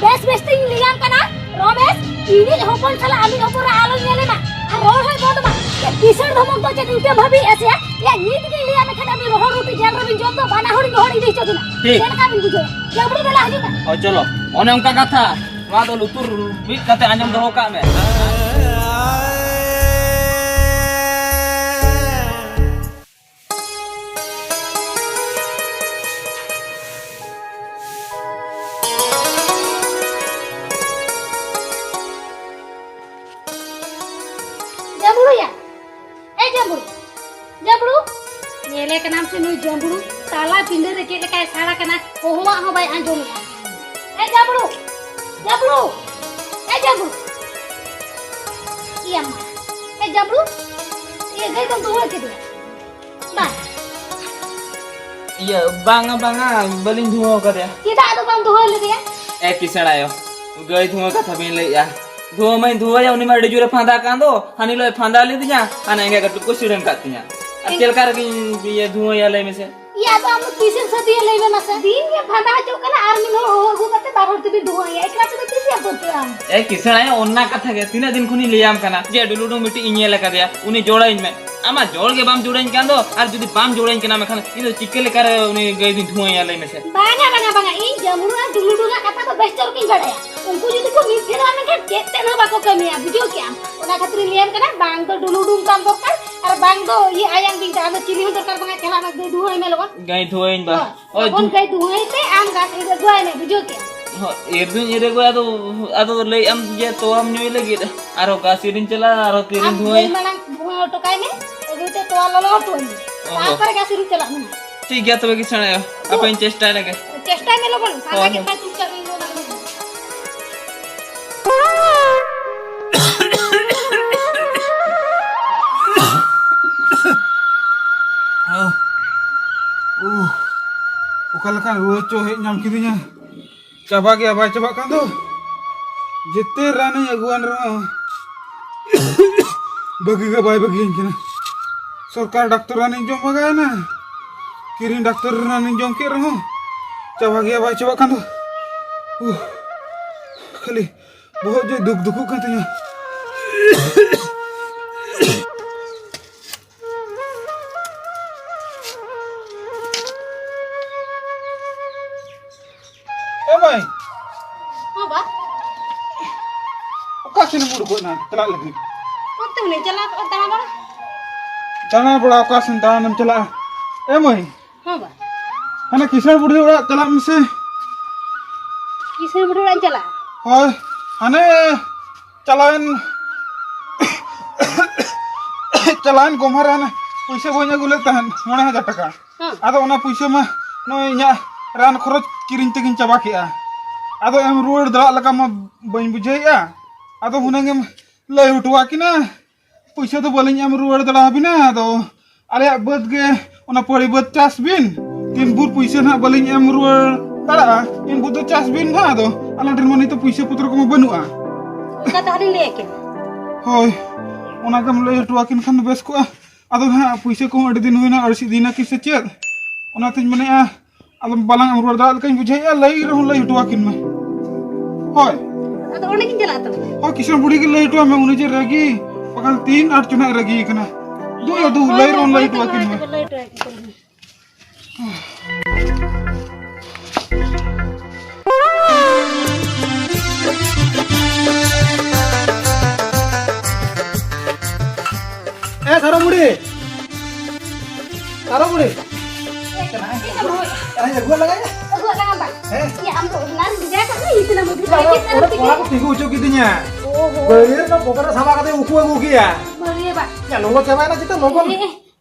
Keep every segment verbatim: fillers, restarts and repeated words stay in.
ᱵᱮᱥ ᱵᱮᱥ ᱛᱤᱧ ᱞᱟᱹᱭᱟᱢ ᱠᱟᱱᱟ, ᱨᱚᱢᱮᱥ, ᱤᱧᱤᱡ ᱦᱚᱯᱚᱱ ᱥᱟᱞᱟᱜ ᱟᱢᱤᱡ ᱦᱚᱯᱚᱱ ᱨᱟᱜ ᱟᱞᱚᱧ ᱧᱮᱞᱮ ᱢᱟ᱾ ᱟᱨ ᱨᱚᱲ ᱦᱚᱸᱭ ᱵᱚᱱᱫ ᱢᱟ᱾ ᱪᱮᱫ ᱠᱤᱥᱟᱹᱬ ᱫᱷᱚᱢᱚᱠ ᱫᱚ ᱪᱮᱫ ᱤᱱᱠᱟᱹ ᱵᱷᱟᱹᱵᱤᱭᱮᱫᱼᱟ ᱥᱮ? ᱭᱟ, ᱱᱤᱛ ᱜᱤᱧ ᱞᱟᱹᱭᱟᱢ ᱠᱷᱟᱱ ᱟᱢᱤᱡ ᱨᱚᱦᱚᱲ ᱨᱩᱴᱤ ᱡᱮᱞ ᱨᱮᱵᱤᱱ ᱡᱚᱢ ᱫᱚ, ᱵᱟᱱᱟ ᱦᱚᱲᱤᱧ ᱜᱚᱦᱚᱲ ᱤᱫᱤ ᱦᱚᱪᱚ ᱵᱤᱱᱟ᱾ ᱴᱷᱤᱠ᱾ ᱪᱮᱫ ᱞᱮᱠᱟ ᱵᱤᱱ ᱵᱩᱡᱷᱟᱹᱣᱟ? ᱡᱟᱹᱵᱽᱲᱩ ᱫᱮᱞᱟ ᱦᱤᱡᱩᱜ ᱢᱮ᱾ ᱦᱳᱭ, ᱪᱚᱞᱚ᱾ ᱚᱱᱮ ᱚᱱᱠᱟ ᱠᱟᱛᱷᱟ, ᱱᱚᱣᱟ ᱫᱚ ᱞᱩᱛᱩᱨ ᱵᱤᱫ ᱠᱟᱛᱮ ᱟᱸᱡᱚᱢ ᱫᱚᱦᱚ ᱠᱟᱜ ᱢᱮ᱾ ᱡᱟᱹᱢᱵᱽᱲᱩᱭᱟ, ᱮ ᱡᱟᱹᱢᱵᱽᱲᱩ, ᱡᱟᱹᱢᱵᱽᱲᱩ, ᱧᱮᱞᱮ ᱠᱟᱱᱟᱢ ᱥᱮ ᱱᱩᱭ ᱡᱟᱹᱢᱵᱽᱲᱩ ᱛᱟᱞᱟ ᱯᱤᱸᱰᱟᱹ ᱨᱮ ᱪᱮᱫ ᱞᱮᱠᱟᱭ ᱥᱟᱲ ᱟᱠᱟᱱᱟ, ᱦᱚᱦᱚᱣᱟᱜ ᱦᱚᱸ ᱵᱟᱭ ᱟᱸᱡᱚᱢᱮᱜᱼᱟ᱾ ᱮ ᱡᱟᱹᱢᱵᱽᱲᱩ, ᱡᱟᱹᱢᱵᱽᱲᱩ, ᱮ ᱡᱟᱹᱢᱵᱽᱲᱩ, ᱤᱭᱟᱹ ᱢᱟ, ᱮ ᱡᱟᱹᱢᱵᱽᱲᱩ, ᱤᱭᱟᱹ ᱜᱟᱹᱭ ᱫᱚᱢ ᱫᱩᱦᱟᱹ ᱠᱮᱫᱮᱭᱟ? ᱵᱟᱝ᱾ ᱤᱭᱟᱹ, ᱵᱟᱝᱟ, ᱵᱟᱝᱟ, ᱵᱟᱹᱞᱤᱧ ᱫᱷᱩᱣᱟᱹ ᱠᱟᱫᱮᱭᱟ᱾ ᱪᱮᱫᱟᱜ ᱟᱫᱚ ᱵᱟᱢ ᱫᱩᱦᱟᱹ ᱞᱮᱫᱮᱭᱟ? ᱮ ᱠᱤᱥᱟᱹᱬ ᱟᱭᱳ, ᱜᱟᱹᱭ ᱫᱷᱩᱣᱟᱹ ᱠᱟᱛᱷᱟ ᱵᱤᱱ ᱞᱟᱹᱭᱮᱜᱼᱟ᱾ ᱫᱷᱩᱣᱟᱹ ᱢᱟᱧ ᱫᱷᱩᱣᱟᱹᱭᱟ, ᱩᱱᱤ ᱢᱟ ᱟᱹᱰᱤ ᱡᱳᱨᱮ ᱯᱷᱟᱸᱫᱟ ᱠᱟᱱ ᱫᱚ, ᱦᱟᱹᱱᱤ ᱞᱚᱭ ᱯᱷᱟᱸᱫᱟ ᱞᱤᱫᱤᱧᱟ, ᱦᱟᱱᱮ ᱮᱸᱜᱟ ᱠᱟᱹᱴᱩᱵ ᱠᱚ ᱥᱤᱲᱟᱹᱝ ᱠᱟᱫ ᱛᱤᱧᱟ᱾ ᱟᱨ ᱪᱮᱫ ᱞᱮᱠᱟ ᱨᱮᱵᱤᱱ ᱤᱭᱟᱹ ᱫᱷᱩᱣᱟᱹᱭᱟ ᱞᱟᱹᱭ ᱢᱮᱥᱮ? ᱤᱭᱟᱹ, ᱟᱫᱚ ᱟᱢ ᱫᱚ ᱛᱤᱥᱮᱢ ᱥᱟᱹᱫᱤᱭᱟ ᱞᱟᱹᱭ ᱢᱮ ᱢᱟᱥᱮ? ᱫᱤᱱ ᱜᱮ ᱯᱷᱟᱸᱫᱟ ᱦᱚᱪᱚᱜ ᱠᱟᱱᱟ ᱟᱨ ᱢᱤᱫ ᱦᱚᱲ ᱦᱚᱦᱚ ᱟᱹᱜᱩ ᱠᱟᱛᱮ ᱵᱟᱨ ᱦᱚᱲ ᱛᱮᱵᱤᱱ ᱫᱷᱩᱣᱟᱹᱭᱟ, ᱮᱠᱞᱟ ᱛᱮᱫᱚ ᱛᱤᱥ ᱮᱢ ᱯᱟᱹᱨᱠᱟᱹᱜᱼᱟ ᱟᱢ? ᱮ ᱠᱤᱥᱟᱹᱬ ᱟᱭᱳ, ᱚᱱᱟ ᱠᱟᱛᱷᱟ ᱜᱮ ᱛᱤᱱᱟᱹᱜ ᱫᱤᱱ ᱠᱷᱚᱱᱤᱧ ᱞᱟᱹᱭᱟᱢ ᱠᱟᱱᱟ ᱡᱮ ᱰᱩᱞᱩᱰᱩ ᱢᱤᱫᱴᱤᱡ ᱤᱧ ᱧᱮᱞ ᱟᱠᱟᱫᱮᱭᱟ, ᱩᱱᱤ ᱡᱚᱲᱟᱧ ᱢᱮ᱾ ᱟᱢᱟᱜ ᱡᱚᱲ ᱜᱮ ᱵᱟᱢ ᱡᱚᱲᱟᱧ ᱠᱟᱱ ᱫᱚ, ᱟᱨ ᱡᱩᱫᱤ ᱵᱟᱢ ᱡᱚᱲᱟᱧ ᱠᱟᱱᱟ ᱢᱮᱱᱠᱷᱟᱱ ᱤᱧ ᱫᱚ ᱪᱤᱠᱟᱹ ᱞᱮᱠᱟᱨᱮ ᱩᱱᱤ ᱜᱟᱹᱭ ᱫᱩᱧ ᱫᱷᱩᱣᱟᱹᱭᱟ ᱞᱟᱹᱭ ᱢᱮᱥᱮ? ᱵᱟᱝᱟ, ᱵᱟᱝᱟ, ᱵᱟᱝᱟ, ᱤᱧ ᱡᱟᱹᱢᱵᱽᱲᱩ ᱟᱨ ᱰᱩᱞᱩᱰᱩ ᱨᱮᱱᱟᱜ ᱠᱟᱛᱷᱟ ᱫᱚ ᱵᱮᱥ ᱪᱚᱨᱚᱠᱤᱧ ᱵᱟᱲᱟᱭᱟ᱾ ᱩᱱᱠᱩ ᱡᱩᱫᱤ ᱠᱚ ᱢᱤᱫ ᱯᱷᱮᱨᱚᱜᱼᱟ ᱢᱮᱱᱠᱷᱟᱱ ᱪᱮᱫ ᱛᱮᱫ ᱦᱚᱸ ᱵᱟᱠᱚ ᱠᱟᱹᱢᱤᱭᱟ, ᱵᱩᱡᱷᱟᱹᱣ ᱠᱮᱜᱼᱟᱢ? ᱚᱱᱟ ᱠᱷᱟᱹᱛᱤᱨᱤᱧ ᱞᱟᱹᱭᱟᱢ ᱠᱟᱱᱟ, ᱵᱟᱝ ᱫᱚ ᱰᱩᱞᱩᱰᱩ ᱛᱟᱢ ᱫᱚᱨᱠᱟᱨ ᱟᱨ ᱵᱟᱝ ᱫᱚ ᱤᱭᱟᱹ ᱟᱭᱟᱝ ᱵᱤᱧ ᱛᱟᱢ, ᱟᱢ ᱫᱚ ᱪᱤᱞᱤ ᱦᱚᱸ ᱫᱚᱨᱠᱟᱨ ᱵᱟᱝᱟ, ᱪᱟᱞᱟᱜ ᱢᱮ ᱫᱩ ᱫᱷᱩᱣᱟᱹᱭ ᱢᱮ ᱞᱚᱜᱚᱱ᱾ ᱜᱟᱹᱭ ᱫᱷᱩᱣᱟᱹᱭᱤᱧ ᱵᱟ᱾ ᱦᱳᱭ, ᱦᱳᱭ, ᱞᱚᱜᱚᱱ ᱫᱷᱩ- ᱜᱟᱹᱭ ᱫᱷᱩᱣᱟᱹᱭ ᱛᱮ ᱟᱢ ᱜᱷᱟᱥ ᱤᱨ ᱟᱹᱜᱩᱣᱟᱭ ᱢᱮ, ᱵᱩᱡᱷᱟᱹᱣ ᱠᱮᱜᱼᱟᱢ? ᱦᱳᱭ, ᱤᱨ ᱫᱩᱧ ᱤᱨ ᱟᱹᱜᱩᱭᱟ, ᱟᱫᱚ, ᱟᱫᱚ ᱞᱟᱹᱭᱮᱫ ᱟᱢ ᱡᱮ ᱛᱚᱣᱟᱢ ᱧᱩᱭ ᱞᱟᱹᱜᱤᱫ, ᱟᱨᱚ ᱜᱷᱟᱥ ᱤᱨᱤᱧ ᱪᱟᱞᱟᱜᱼᱟ, ᱟᱨᱚ ᱛᱤᱨᱤᱧ ᱟᱢ ᱫᱷᱩᱣᱟᱹᱭᱟ᱾ ᱜᱟᱹᱭ ᱢᱟᱲᱟᱝ ᱫᱷᱩᱣᱟᱹ ᱦᱚᱴᱚ ᱠᱟᱭ ᱢᱮ, ᱟᱹᱜᱩᱭ ᱛᱮ ᱛᱚᱣᱟ ᱞᱚᱞᱚ ᱦᱚᱴᱚ ᱟᱹᱧ ᱢᱮ᱾ ᱚ ᱦᱚᱸ᱾ ᱛᱟᱨᱯᱚᱨᱮ ᱜᱷᱟᱥ ᱤᱨ ᱪᱟᱞᱟᱜ ᱢᱮ ᱱᱟᱜ᱾ ᱴᱷᱤᱠ ᱜᱮᱭᱟ ᱛᱚᱵᱮ ᱠᱤᱥᱟᱹᱬ ᱟᱭᱳ, ᱦᱟᱯᱮᱧ ᱪᱮᱥᱴᱟᱭ ᱞᱮᱜᱮ᱾ ᱪᱮᱥᱴᱟᱭ ᱢᱮ ᱞᱚᱜᱚᱱ, ᱯᱷᱟᱸᱫᱟ ᱦᱳᱭ, ᱠᱮᱫ ᱦᱳᱭ᱾ ᱠᱷᱟᱡ ᱪᱩᱯᱪᱟᱯ ᱤᱧ ᱫᱚ ᱚᱱᱟ ᱜᱮ᱾ ᱩᱦ, ᱚᱠᱟ ᱞᱮᱠᱟᱱ ᱨᱩᱣᱟᱹ ᱪᱚ ᱦᱮᱡ ᱧᱟᱢ ᱠᱤᱫᱤᱧᱟ᱾ ᱪᱟᱵᱟ ᱜᱮ ᱵᱟᱭ ᱪᱟᱵᱟᱜ ᱠᱟᱱ ᱫᱚ᱾ ᱡᱮᱛᱮ ᱨᱟᱱᱤᱧ ᱟᱹᱜᱩᱣᱟᱱ ᱨᱮᱦᱚᱸ ᱵᱟᱹᱜᱤ ᱜᱮ ᱵᱟᱭ ᱵᱟᱹᱜᱤᱭᱟᱹᱧ ᱠᱟᱱᱟ᱾ ᱥᱚᱨᱠᱟᱨ ᱰᱟᱠᱛᱚᱨ ᱨᱟᱱᱤᱧ ᱡᱚᱢ ᱵᱷᱟᱜᱟᱣᱮᱱᱟ, ᱠᱤᱨᱤᱧ ᱰᱟᱠᱛᱚᱨ ᱨᱟᱱᱤᱧ ᱡᱚᱢ ᱠᱮᱫ ᱨᱮᱦᱚᱸ ᱪᱟᱵᱟ ᱜᱮ ᱵᱟᱭ ᱪᱟᱵᱟᱜ ᱠᱟᱱ ᱫᱚ᱾ ᱩᱦ᱾ ᱠᱷᱟᱹᱞᱤ ᱵᱚᱦᱚᱜ ᱡᱮ ᱫᱩᱠ ᱫᱩᱠᱩᱜ ᱠᱟᱱ ᱛᱤᱧᱟᱹ᱾ ᱮ ᱢᱟᱹᱭ, ᱦᱚᱸ ᱵᱟ᱾ ᱚᱠᱟ ᱥᱮᱱ ᱮᱢ ᱩᱰᱩᱠᱚᱜ ᱮᱱᱟ ᱪᱟᱞᱟᱜ ᱞᱟᱹᱜᱤᱫ? ᱚᱱᱛᱮ ᱦᱩᱱᱟᱹᱝ ᱪᱟᱞᱟᱣ ᱠᱚᱜᱼᱟ ᱫᱟᱬᱟ ᱵᱟᱲᱟ᱾ ᱫᱟᱬᱟ ᱵᱟᱲᱟ? ᱚᱠᱟ ᱥᱮᱱ ᱫᱟᱬᱟᱱᱮᱢ ᱪᱟᱞᱟᱜᱼᱟ? ᱮ ᱢᱟᱹᱭ, ᱦᱚᱸ ᱵᱟ᱾ ᱦᱟᱱᱮ ᱠᱤᱥᱟᱹᱬ ᱵᱩᱰᱷᱤ ᱚᱲᱟᱜ ᱪᱟᱞᱟᱜ ᱢᱮᱥᱮ᱾ ᱠᱤᱥᱟᱹᱬ ᱵᱩᱰᱷᱤ ᱚᱲᱟᱜ ᱤᱧ ᱪᱟᱞᱟᱜᱼᱟ? ᱦᱳᱭ, ᱦᱟᱱᱮ ᱪᱟᱞᱟᱣᱮᱱ, ᱪᱟᱞᱟᱣᱮᱱ ᱜᱚᱢᱦᱟ ᱨᱮ ᱦᱟᱱᱮ ᱯᱩᱭᱥᱟᱹ ᱵᱟᱹᱧ ᱟᱹᱜᱩ ᱞᱮᱫ ᱛᱟᱦᱮᱸᱫ, ᱢᱚᱬᱮ ᱦᱟᱡᱟᱨ ᱴᱟᱠᱟ᱾ ᱦᱮᱸ᱾ ᱟᱫᱚ ᱚᱱᱟ ᱯᱩᱭᱥᱟᱹ ᱢᱟ ᱱᱚᱜᱼᱚᱭ ᱤᱧᱟᱹᱜ ᱨᱟᱱ ᱠᱷᱚᱨᱚᱪ ᱠᱤᱨᱤᱧ ᱛᱮᱜᱤᱧ ᱪᱟᱵᱟ ᱠᱮᱜᱼᱟ᱾ ᱟᱫᱚ ᱮᱢ ᱨᱩᱣᱟᱹᱲ ᱫᱟᱲᱮᱭᱟᱜ ᱞᱮᱠᱟ ᱢᱟ ᱵᱟᱹᱧ ᱵᱩᱡᱷᱟᱹᱣᱮᱫᱼᱟ᱾ ᱟᱫᱚ ᱦᱩᱱᱟᱹᱝ ᱮᱢ ᱞᱟᱹᱭ ᱦᱚᱴᱚᱣᱟᱠᱤᱱᱟ᱾ ᱯᱩᱭᱥᱟᱹ ᱫᱚ ᱵᱟᱹᱞᱤᱧ ᱮᱢ ᱨᱩᱣᱟᱹᱲ ᱫᱟᱲᱮᱭᱟᱵᱤᱱᱟ᱾ ᱟᱫᱚ ᱟᱞᱮᱭᱟᱜ ᱵᱟᱹᱫᱽ ᱜᱮ, ᱚᱱᱟ ᱯᱟᱹᱲᱤ ᱵᱟᱹᱫᱽ ᱪᱟᱥ ᱵᱤᱱ, ᱛᱤᱱ ᱵᱷᱳᱨ ᱯᱩᱭᱥᱟᱹ ᱱᱟᱦᱟᱜ ᱵᱟᱹᱞᱤᱧ ᱮᱢ ᱨᱩᱣᱟᱹᱲ ᱫᱟᱲᱮᱭᱟᱜᱼᱟ, ᱤᱱ ᱵᱷᱳᱨ ᱫᱚ ᱪᱟᱥ ᱵᱤᱱ ᱱᱟᱦᱟᱜ᱾ ᱟᱫᱚ ᱟᱞᱮ ᱴᱷᱮᱱ ᱢᱟ ᱱᱤᱛᱚᱜ ᱯᱩᱭᱥᱟᱹ ᱯᱚᱛᱨᱚ ᱠᱚᱢᱟ ᱵᱟᱹᱱᱩᱜᱼᱟ᱾ ᱚᱱᱠᱟ ᱛᱟᱦᱚᱞᱮᱧ ᱞᱟᱹᱭ ᱟᱹᱠᱤᱱᱟ᱾ ᱦᱳᱭ, ᱚᱱᱟ ᱜᱮᱢ ᱞᱟᱹᱭ ᱦᱚᱴᱚ ᱟᱹᱠᱤᱱ ᱠᱷᱟᱱ ᱵᱮᱥ ᱠᱚᱜᱼᱟ᱾ ᱟᱫᱚ ᱱᱟᱦᱟᱜ ᱯᱩᱭᱥᱟᱹ ᱠᱚᱦᱚᱸ ᱟᱹᱰᱤ ᱫᱤᱱ ᱦᱩᱭᱱᱟ, ᱟᱹᱲᱥᱤ ᱤᱫᱤᱭᱮᱱᱟ ᱠᱤᱱ ᱥᱮ ᱪᱮᱫ? ᱚᱱᱟᱛᱤᱧ ᱢᱮᱱᱮᱫᱼᱟ, ᱟᱫᱚ ᱵᱟᱞᱟᱝ ᱮᱢ ᱨᱩᱣᱟᱹᱲ ᱫᱟᱲᱮᱭᱟᱜ ᱞᱮᱠᱟᱧ ᱵᱩᱡᱷᱟᱹᱣᱮᱫᱼᱟ, ᱞᱟᱹᱭ ᱨᱮᱦᱚᱸ ᱞᱟᱹᱭ ᱦᱚᱴᱚ ᱟᱹᱠᱤᱱ ᱢᱮ᱾ ᱦᱳᱭ᱾ ᱟᱫᱚ ᱚᱸᱰᱮ ᱜᱤᱧ ᱪᱟᱞᱟᱜᱼᱟ ᱛᱚᱵᱮ᱾ ᱦᱳᱭ, ᱠᱤᱥᱟᱹᱬ ᱵᱩᱲᱦᱤ ᱜᱮ ᱞᱟᱹᱭ ᱦᱚᱴᱚ ᱟᱭ ᱢᱮ, ᱩᱱᱤ ᱡᱮ ᱨᱟᱹᱜᱤ, ᱵᱟᱠᱷᱟᱱ ᱛᱤᱱ ᱟᱴ ᱪᱚ ᱱᱟᱜ ᱨᱟᱹᱜᱤ ᱠᱟᱱᱟ᱾ ᱫᱩ ᱭᱟ ᱫᱩ, ᱦᱳᱭ, ᱞᱟᱹᱭ ᱦᱳᱭ, ᱨᱮᱦᱚᱸ ᱞᱟᱹᱭ ᱦᱳᱭ, ᱦᱚᱴᱚ ᱟᱹᱠᱤᱱ ᱦᱳᱭ, ᱢᱮ᱾ ᱛᱚᱵᱮ ᱞᱟᱹᱭ ᱦᱚᱴᱚ ᱟᱹᱠᱤᱱ ᱠᱟᱱᱟ᱾ ᱮ ᱥᱟᱨᱚ ᱵᱩᱲᱦᱤ, ᱥᱟᱨᱚ ᱵᱩᱲᱦᱤ᱾ ᱮ, ᱟᱹᱜᱩᱣᱟᱜ ᱞᱟᱜᱟᱭᱟ? ᱟᱹᱜᱩᱣᱟᱜ ᱞᱟᱜᱟ ᱵᱟ᱾ ᱦᱮᱸ? ᱤᱭᱟᱹ, ᱟᱢ ᱫᱚ ᱚᱱᱟ ᱨᱮ ᱵᱷᱮᱡᱟ ᱠᱟᱜ ᱢᱮ, ᱤᱧ ᱛᱤᱱᱟᱹᱜ ᱢᱚᱡᱽ ᱚᱸᱰᱮ ᱵᱟᱲᱟᱭ ᱠᱮᱫ, ᱚᱸᱰᱮ ᱟᱨ ᱠᱚᱲᱟ ᱠᱚ ᱛᱤᱸᱜᱩ ᱦᱚᱪᱚ ᱠᱤᱫᱤᱧᱟ᱾ ᱚ ᱦᱚ᱾ ᱵᱟᱹᱭᱦᱟᱹᱲ ᱨᱮᱱᱟᱜ ᱯᱚᱠᱮᱴ ᱨᱮ ᱥᱟᱵ ᱠᱟᱛᱮ ᱩᱠᱩ ᱟᱹᱜᱩ ᱠᱮᱭᱟ᱾ ᱵᱟᱹᱨᱭᱟᱹ ᱵᱟ᱾ ᱭᱟ, ᱞᱚᱞᱚ ᱪᱟᱵᱟᱭᱮᱱᱟ ᱪᱮᱛᱟ, ᱞᱚᱜᱚᱱ᱾ ᱮ, ᱮ,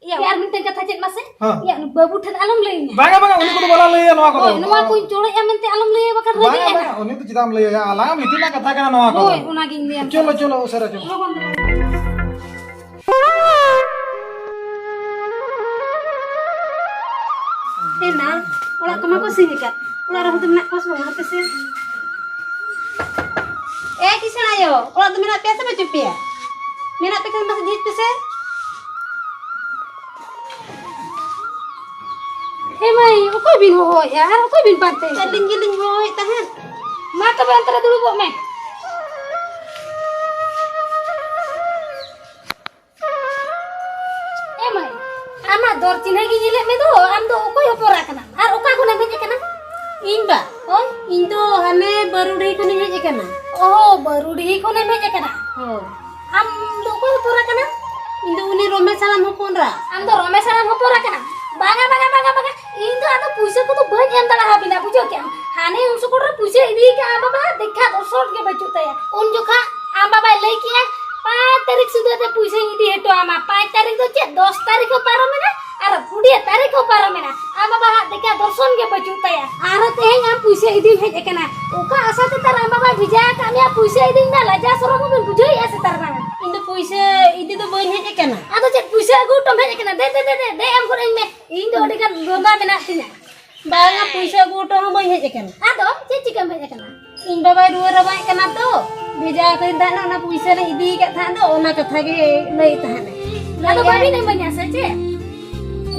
ᱤᱭᱟᱹ, ᱟᱨ ᱢᱤᱫᱴᱮᱱ ᱠᱟᱛᱷᱟ ᱪᱮᱫ ᱢᱟᱥᱮ? ᱦᱮᱸ᱾ ᱤᱭᱟᱹ, ᱩᱱᱤ ᱵᱟᱹᱵᱩ ᱴᱷᱮᱱ ᱟᱞᱚᱢ ᱞᱟᱹᱭ ᱟᱭᱟ᱾ ᱵᱟᱝᱟ, ᱵᱟᱝᱟ, ᱩᱱᱤ ᱠᱚᱫᱚ ᱵᱟᱞᱟᱝ ᱞᱟᱹᱭᱟ ᱱᱚᱣᱟ ᱠᱚᱫᱚ᱾ ᱦᱳᱭ, ᱱᱚᱣᱟ ᱠᱚᱧ ᱪᱚᱲᱮᱜᱼᱟ ᱢᱮᱱᱛᱮ ᱟᱞᱚᱢ ᱞᱟᱹᱭ ᱟᱭᱟ, ᱵᱟᱠᱷᱟᱱ ᱵᱟᱝᱟ, ᱨᱟᱹᱜᱤᱜᱼᱟᱭ ᱵᱟᱝᱟ, ᱱᱟᱜ᱾ ᱩᱱᱤ ᱫᱚ ᱪᱮᱫᱟᱜ ᱮᱢ ᱞᱟᱹᱭ ᱟᱭᱟ? ᱟᱞᱟᱝᱟᱜ ᱢᱤᱫᱴᱤᱡ ᱨᱮᱱᱟᱜ ᱠᱟᱛᱷᱟ ᱠᱟᱱᱟ ᱱᱚᱣᱟ ᱠᱚᱫᱚ᱾ ᱦᱳᱭ, ᱚᱱᱟᱜᱤᱧ ᱞᱟᱹᱭᱟᱢ ᱪᱚᱞᱚ, ᱠᱟᱱᱟ᱾ ᱪᱚᱞᱚ, ᱩᱥᱟᱹᱨᱟ ᱪᱚᱞᱚ᱾ ᱞᱚᱜᱚᱱ ᱫᱷᱟᱨᱟ᱾ ᱮᱱᱟ, ᱚᱲᱟᱜ ᱠᱚᱢᱟ ᱠᱚ ᱥᱤᱧ ᱟᱠᱟᱫ᱾ ᱚᱲᱟᱜ ᱨᱮᱦᱚᱸ ᱫᱚ ᱢᱮᱱᱟᱜ ᱠᱚᱣᱟ ᱥᱮ ᱵᱟᱝ? ᱦᱟᱯᱮ ᱥᱮ᱾ ᱮ ᱠᱤᱥᱟᱹᱬ ᱟᱭᱳ, ᱚᱲᱟᱜ ᱫᱚ ᱢᱮᱱᱟᱜ ᱯᱮᱭᱟ ᱥᱮ ᱵᱟᱹᱪᱩᱜ ᱯᱮᱭᱟ? ᱢᱮᱱᱟᱜ ᱯᱮ ᱠᱷᱟᱱ ᱢᱟᱥᱮ ᱡᱷᱤᱡ ᱯᱮᱥᱮ᱾ ᱮ ᱢᱟᱹᱭ, ᱚᱠᱚᱭ ᱵᱤᱱ ᱦᱚᱦᱚᱭᱮᱫᱼᱟ ᱟᱨ ᱚᱠᱚᱭ ᱵᱤᱱ ᱯᱟᱱᱛᱮᱭᱮᱫᱼᱟ? ᱟᱹᱞᱤᱧ ᱜᱮᱞᱤᱧ ᱦᱚᱦᱚᱭᱮᱫ ᱛᱟᱦᱮᱸᱫ᱾ ᱢᱟ ᱛᱚᱵᱮ, ᱚᱱᱛᱮ ᱨᱮ ᱫᱩᱲᱩᱵᱚᱜ ᱢᱮ᱾ ᱮ ᱢᱟᱹᱭ, ᱟᱢᱟᱜ ᱫᱚᱨ ᱪᱤᱱᱦᱟᱹ ᱜᱮ ᱧᱮᱞᱮᱫ ᱢᱮ ᱫᱚ, ᱟᱢ ᱫᱚ ᱚᱠᱚᱭ ᱦᱚᱯᱚᱱ ᱮᱨᱟ ᱠᱟᱱᱟᱢ? ᱟᱨ ᱚᱠᱟ ᱠᱷᱚᱱᱮᱢ ᱦᱮᱡ ᱟᱠᱟᱱᱟ? ᱤᱧ ᱵᱟ? ᱦᱳᱭ᱾ ᱤᱧ ᱫᱚ ᱦᱟᱱᱮ ᱵᱟᱹᱨᱩᱰᱤᱦᱤ ᱠᱷᱚᱱᱤᱧ ᱦᱮᱡ ᱟᱠᱟᱱᱟ᱾ ᱚ, ᱵᱟᱹᱨᱩᱰᱤᱦᱤ ᱠᱷᱚᱱᱮᱢ ᱦᱮᱡ ᱟᱠᱟᱱᱟ? ᱦᱳᱭ᱾ ᱟᱢ ᱫᱚ ᱚᱠᱚᱭ ᱦᱚᱯᱚᱱ ᱮᱨᱟ ᱠᱟᱱᱟᱢ? ᱤᱧ ᱫᱚ ᱩᱱᱤ ᱨᱚᱢᱮᱥ ᱦᱟᱲᱟᱢ ᱦᱚᱯᱚᱱ ᱮᱨᱟ᱾ ᱟᱢ ᱫᱚ ᱨᱚᱢᱮᱥ ᱦᱟᱲᱟᱢ ᱦᱚᱯᱚᱱ ᱮᱨᱟ ᱠᱟᱱᱟᱢ? ᱵᱟᱝᱟ, ᱵᱟᱝᱟ, ᱵᱟᱝᱟ, ᱵᱟᱝᱟ, ᱤᱧ ᱫᱚ ᱟᱫᱚ ᱯᱩᱭᱥᱟᱹ ᱠᱚᱫᱚ ᱵᱟᱹᱧ ᱮᱢ ᱫᱟᱲᱮᱭᱟᱵᱤᱱᱟ, ᱵᱩᱡᱷᱟᱹᱣ ᱠᱮᱜᱼᱟᱢ? ᱦᱟᱱᱮ ᱩᱱ ᱥᱚᱠᱚᱞ ᱨᱮ ᱯᱩᱭᱥᱟᱹ ᱤᱫᱤ ᱠᱟᱜᱼᱟ ᱟᱢ ᱵᱟᱵᱟ, ᱫᱮᱠᱷᱟ ᱫᱚᱨᱥᱚᱱ ᱜᱮ ᱵᱟᱹᱪᱩᱜ ᱛᱟᱭᱟ᱾ ᱩᱱ ᱡᱚᱠᱷᱟ ᱟᱢ ᱵᱟᱵᱟᱭ ᱞᱟᱹᱭ ᱠᱮᱜᱼᱟ, "ᱯᱟᱸᱪ ᱛᱟᱹᱨᱤᱠᱷ ᱥᱩᱫᱷᱟᱹ ᱛᱮ ᱯᱩᱭᱥᱟᱹᱧ ᱤᱫᱤ ᱦᱚᱴᱚ ᱟᱢᱟ᱾" ᱯᱟᱸᱪ ᱛᱟᱹᱨᱤᱠᱷ ᱫᱚ ᱪᱮᱫ, ᱫᱚᱥ ᱛᱟᱹᱨᱤᱠᱷ ᱦᱚᱸ ᱯᱟᱨᱚᱢᱮᱱᱟ ᱟᱨ ᱠᱩᱲᱤ ᱛᱟᱹᱨᱤᱠᱷ ᱦᱚᱸ ᱯᱟᱨᱚᱢᱮᱱᱟ, ᱟᱢ ᱵᱟᱵᱟ ᱦᱟᱜ ᱫᱮᱠᱷᱟ ᱫᱚᱨᱥᱚᱱ ᱜᱮ ᱵᱟᱹᱪᱩᱜ ᱛᱟᱭᱟ᱾ ᱟᱨ ᱛᱮᱦᱮᱧ ᱟᱢ ᱯᱩᱭᱥᱟᱹ ᱤᱫᱤᱢ ᱦᱮᱡ ᱟᱠᱟᱱᱟ, ᱚᱠᱟ ᱟᱥᱟ ᱛᱮ ᱛᱟᱨ ᱟᱢ ᱵᱟᱵᱟᱭ ᱵᱷᱮᱡᱟ ᱟᱠᱟᱫ ᱢᱮᱭᱟ ᱯᱩᱭᱥᱟᱹ ᱤᱫᱤᱧ ᱢᱮ? ᱞᱟᱡᱟ ᱥᱚᱨᱚᱢ ᱦᱚᱸᱵᱤᱱ ᱵᱩᱡᱷᱟᱹᱣᱮᱫᱼᱟ ᱥᱮ ᱛᱟᱨ ᱵᱟᱝᱟ? ᱤᱧ ᱫᱚ ᱯᱩᱭᱥᱟᱹ ᱤᱫᱤ ᱫᱚ ᱵᱟᱹᱧ ᱦᱮᱡ ᱟᱠᱟᱱᱟ᱾ ᱟᱫᱚ ᱪᱮᱫ ᱯᱩᱭᱥᱟᱹ ᱟᱹᱜᱩ ᱦᱚᱴᱚᱢ ᱦᱮᱡ ᱟᱠᱟᱱᱟ? ᱫᱮ, ᱫᱮ, ᱫᱮ, ᱫᱮ, ᱫᱮ, ᱮᱢ ᱜᱚᱫ ᱟᱹᱧ ᱢᱮ, ᱤᱧ ᱫᱚ ᱟᱹᱰᱤ ᱜᱟᱱ ᱫᱷᱚᱱᱫᱟ ᱢᱮᱱᱟᱜ ᱛᱤᱧᱟ᱾ ᱵᱟᱝᱟ, ᱯᱩᱭᱥᱟᱹ ᱟᱹᱜᱩ ᱦᱚᱴᱚ ᱦᱚᱸ ᱵᱟᱹᱧ ᱦᱮᱡ ᱟᱠᱟᱱᱟ᱾ ᱟᱫᱚ ᱪᱮᱫ ᱪᱤᱠᱟᱹᱢ ᱦᱮᱡ ᱟᱠᱟᱱᱟ? ᱤᱧ ᱵᱟᱵᱟᱭ ᱨᱩᱣᱟᱹ ᱨᱟᱵᱟᱝ ᱠᱟᱱᱟ ᱛᱚ, ᱵᱷᱮᱡᱟ ᱟᱠᱟᱫᱤᱧ ᱛᱟᱦᱮᱱᱟ, ᱚᱱᱟ ᱯᱩᱭᱥᱟᱹ ᱞᱮ ᱤᱫᱤ ᱟᱠᱟᱫ ᱛᱟᱦᱮᱸᱫ ᱫᱚ, ᱚᱱᱟ ᱠᱟᱛᱷᱟ ᱜᱮ ᱞᱟᱹᱭᱮᱫ ᱛᱟᱦᱮᱱᱟ᱾ ᱟᱫᱚ ᱵᱟᱹᱵᱤᱱ ᱤᱢᱟᱹᱧᱟ ᱥᱮ ᱪᱮᱫ?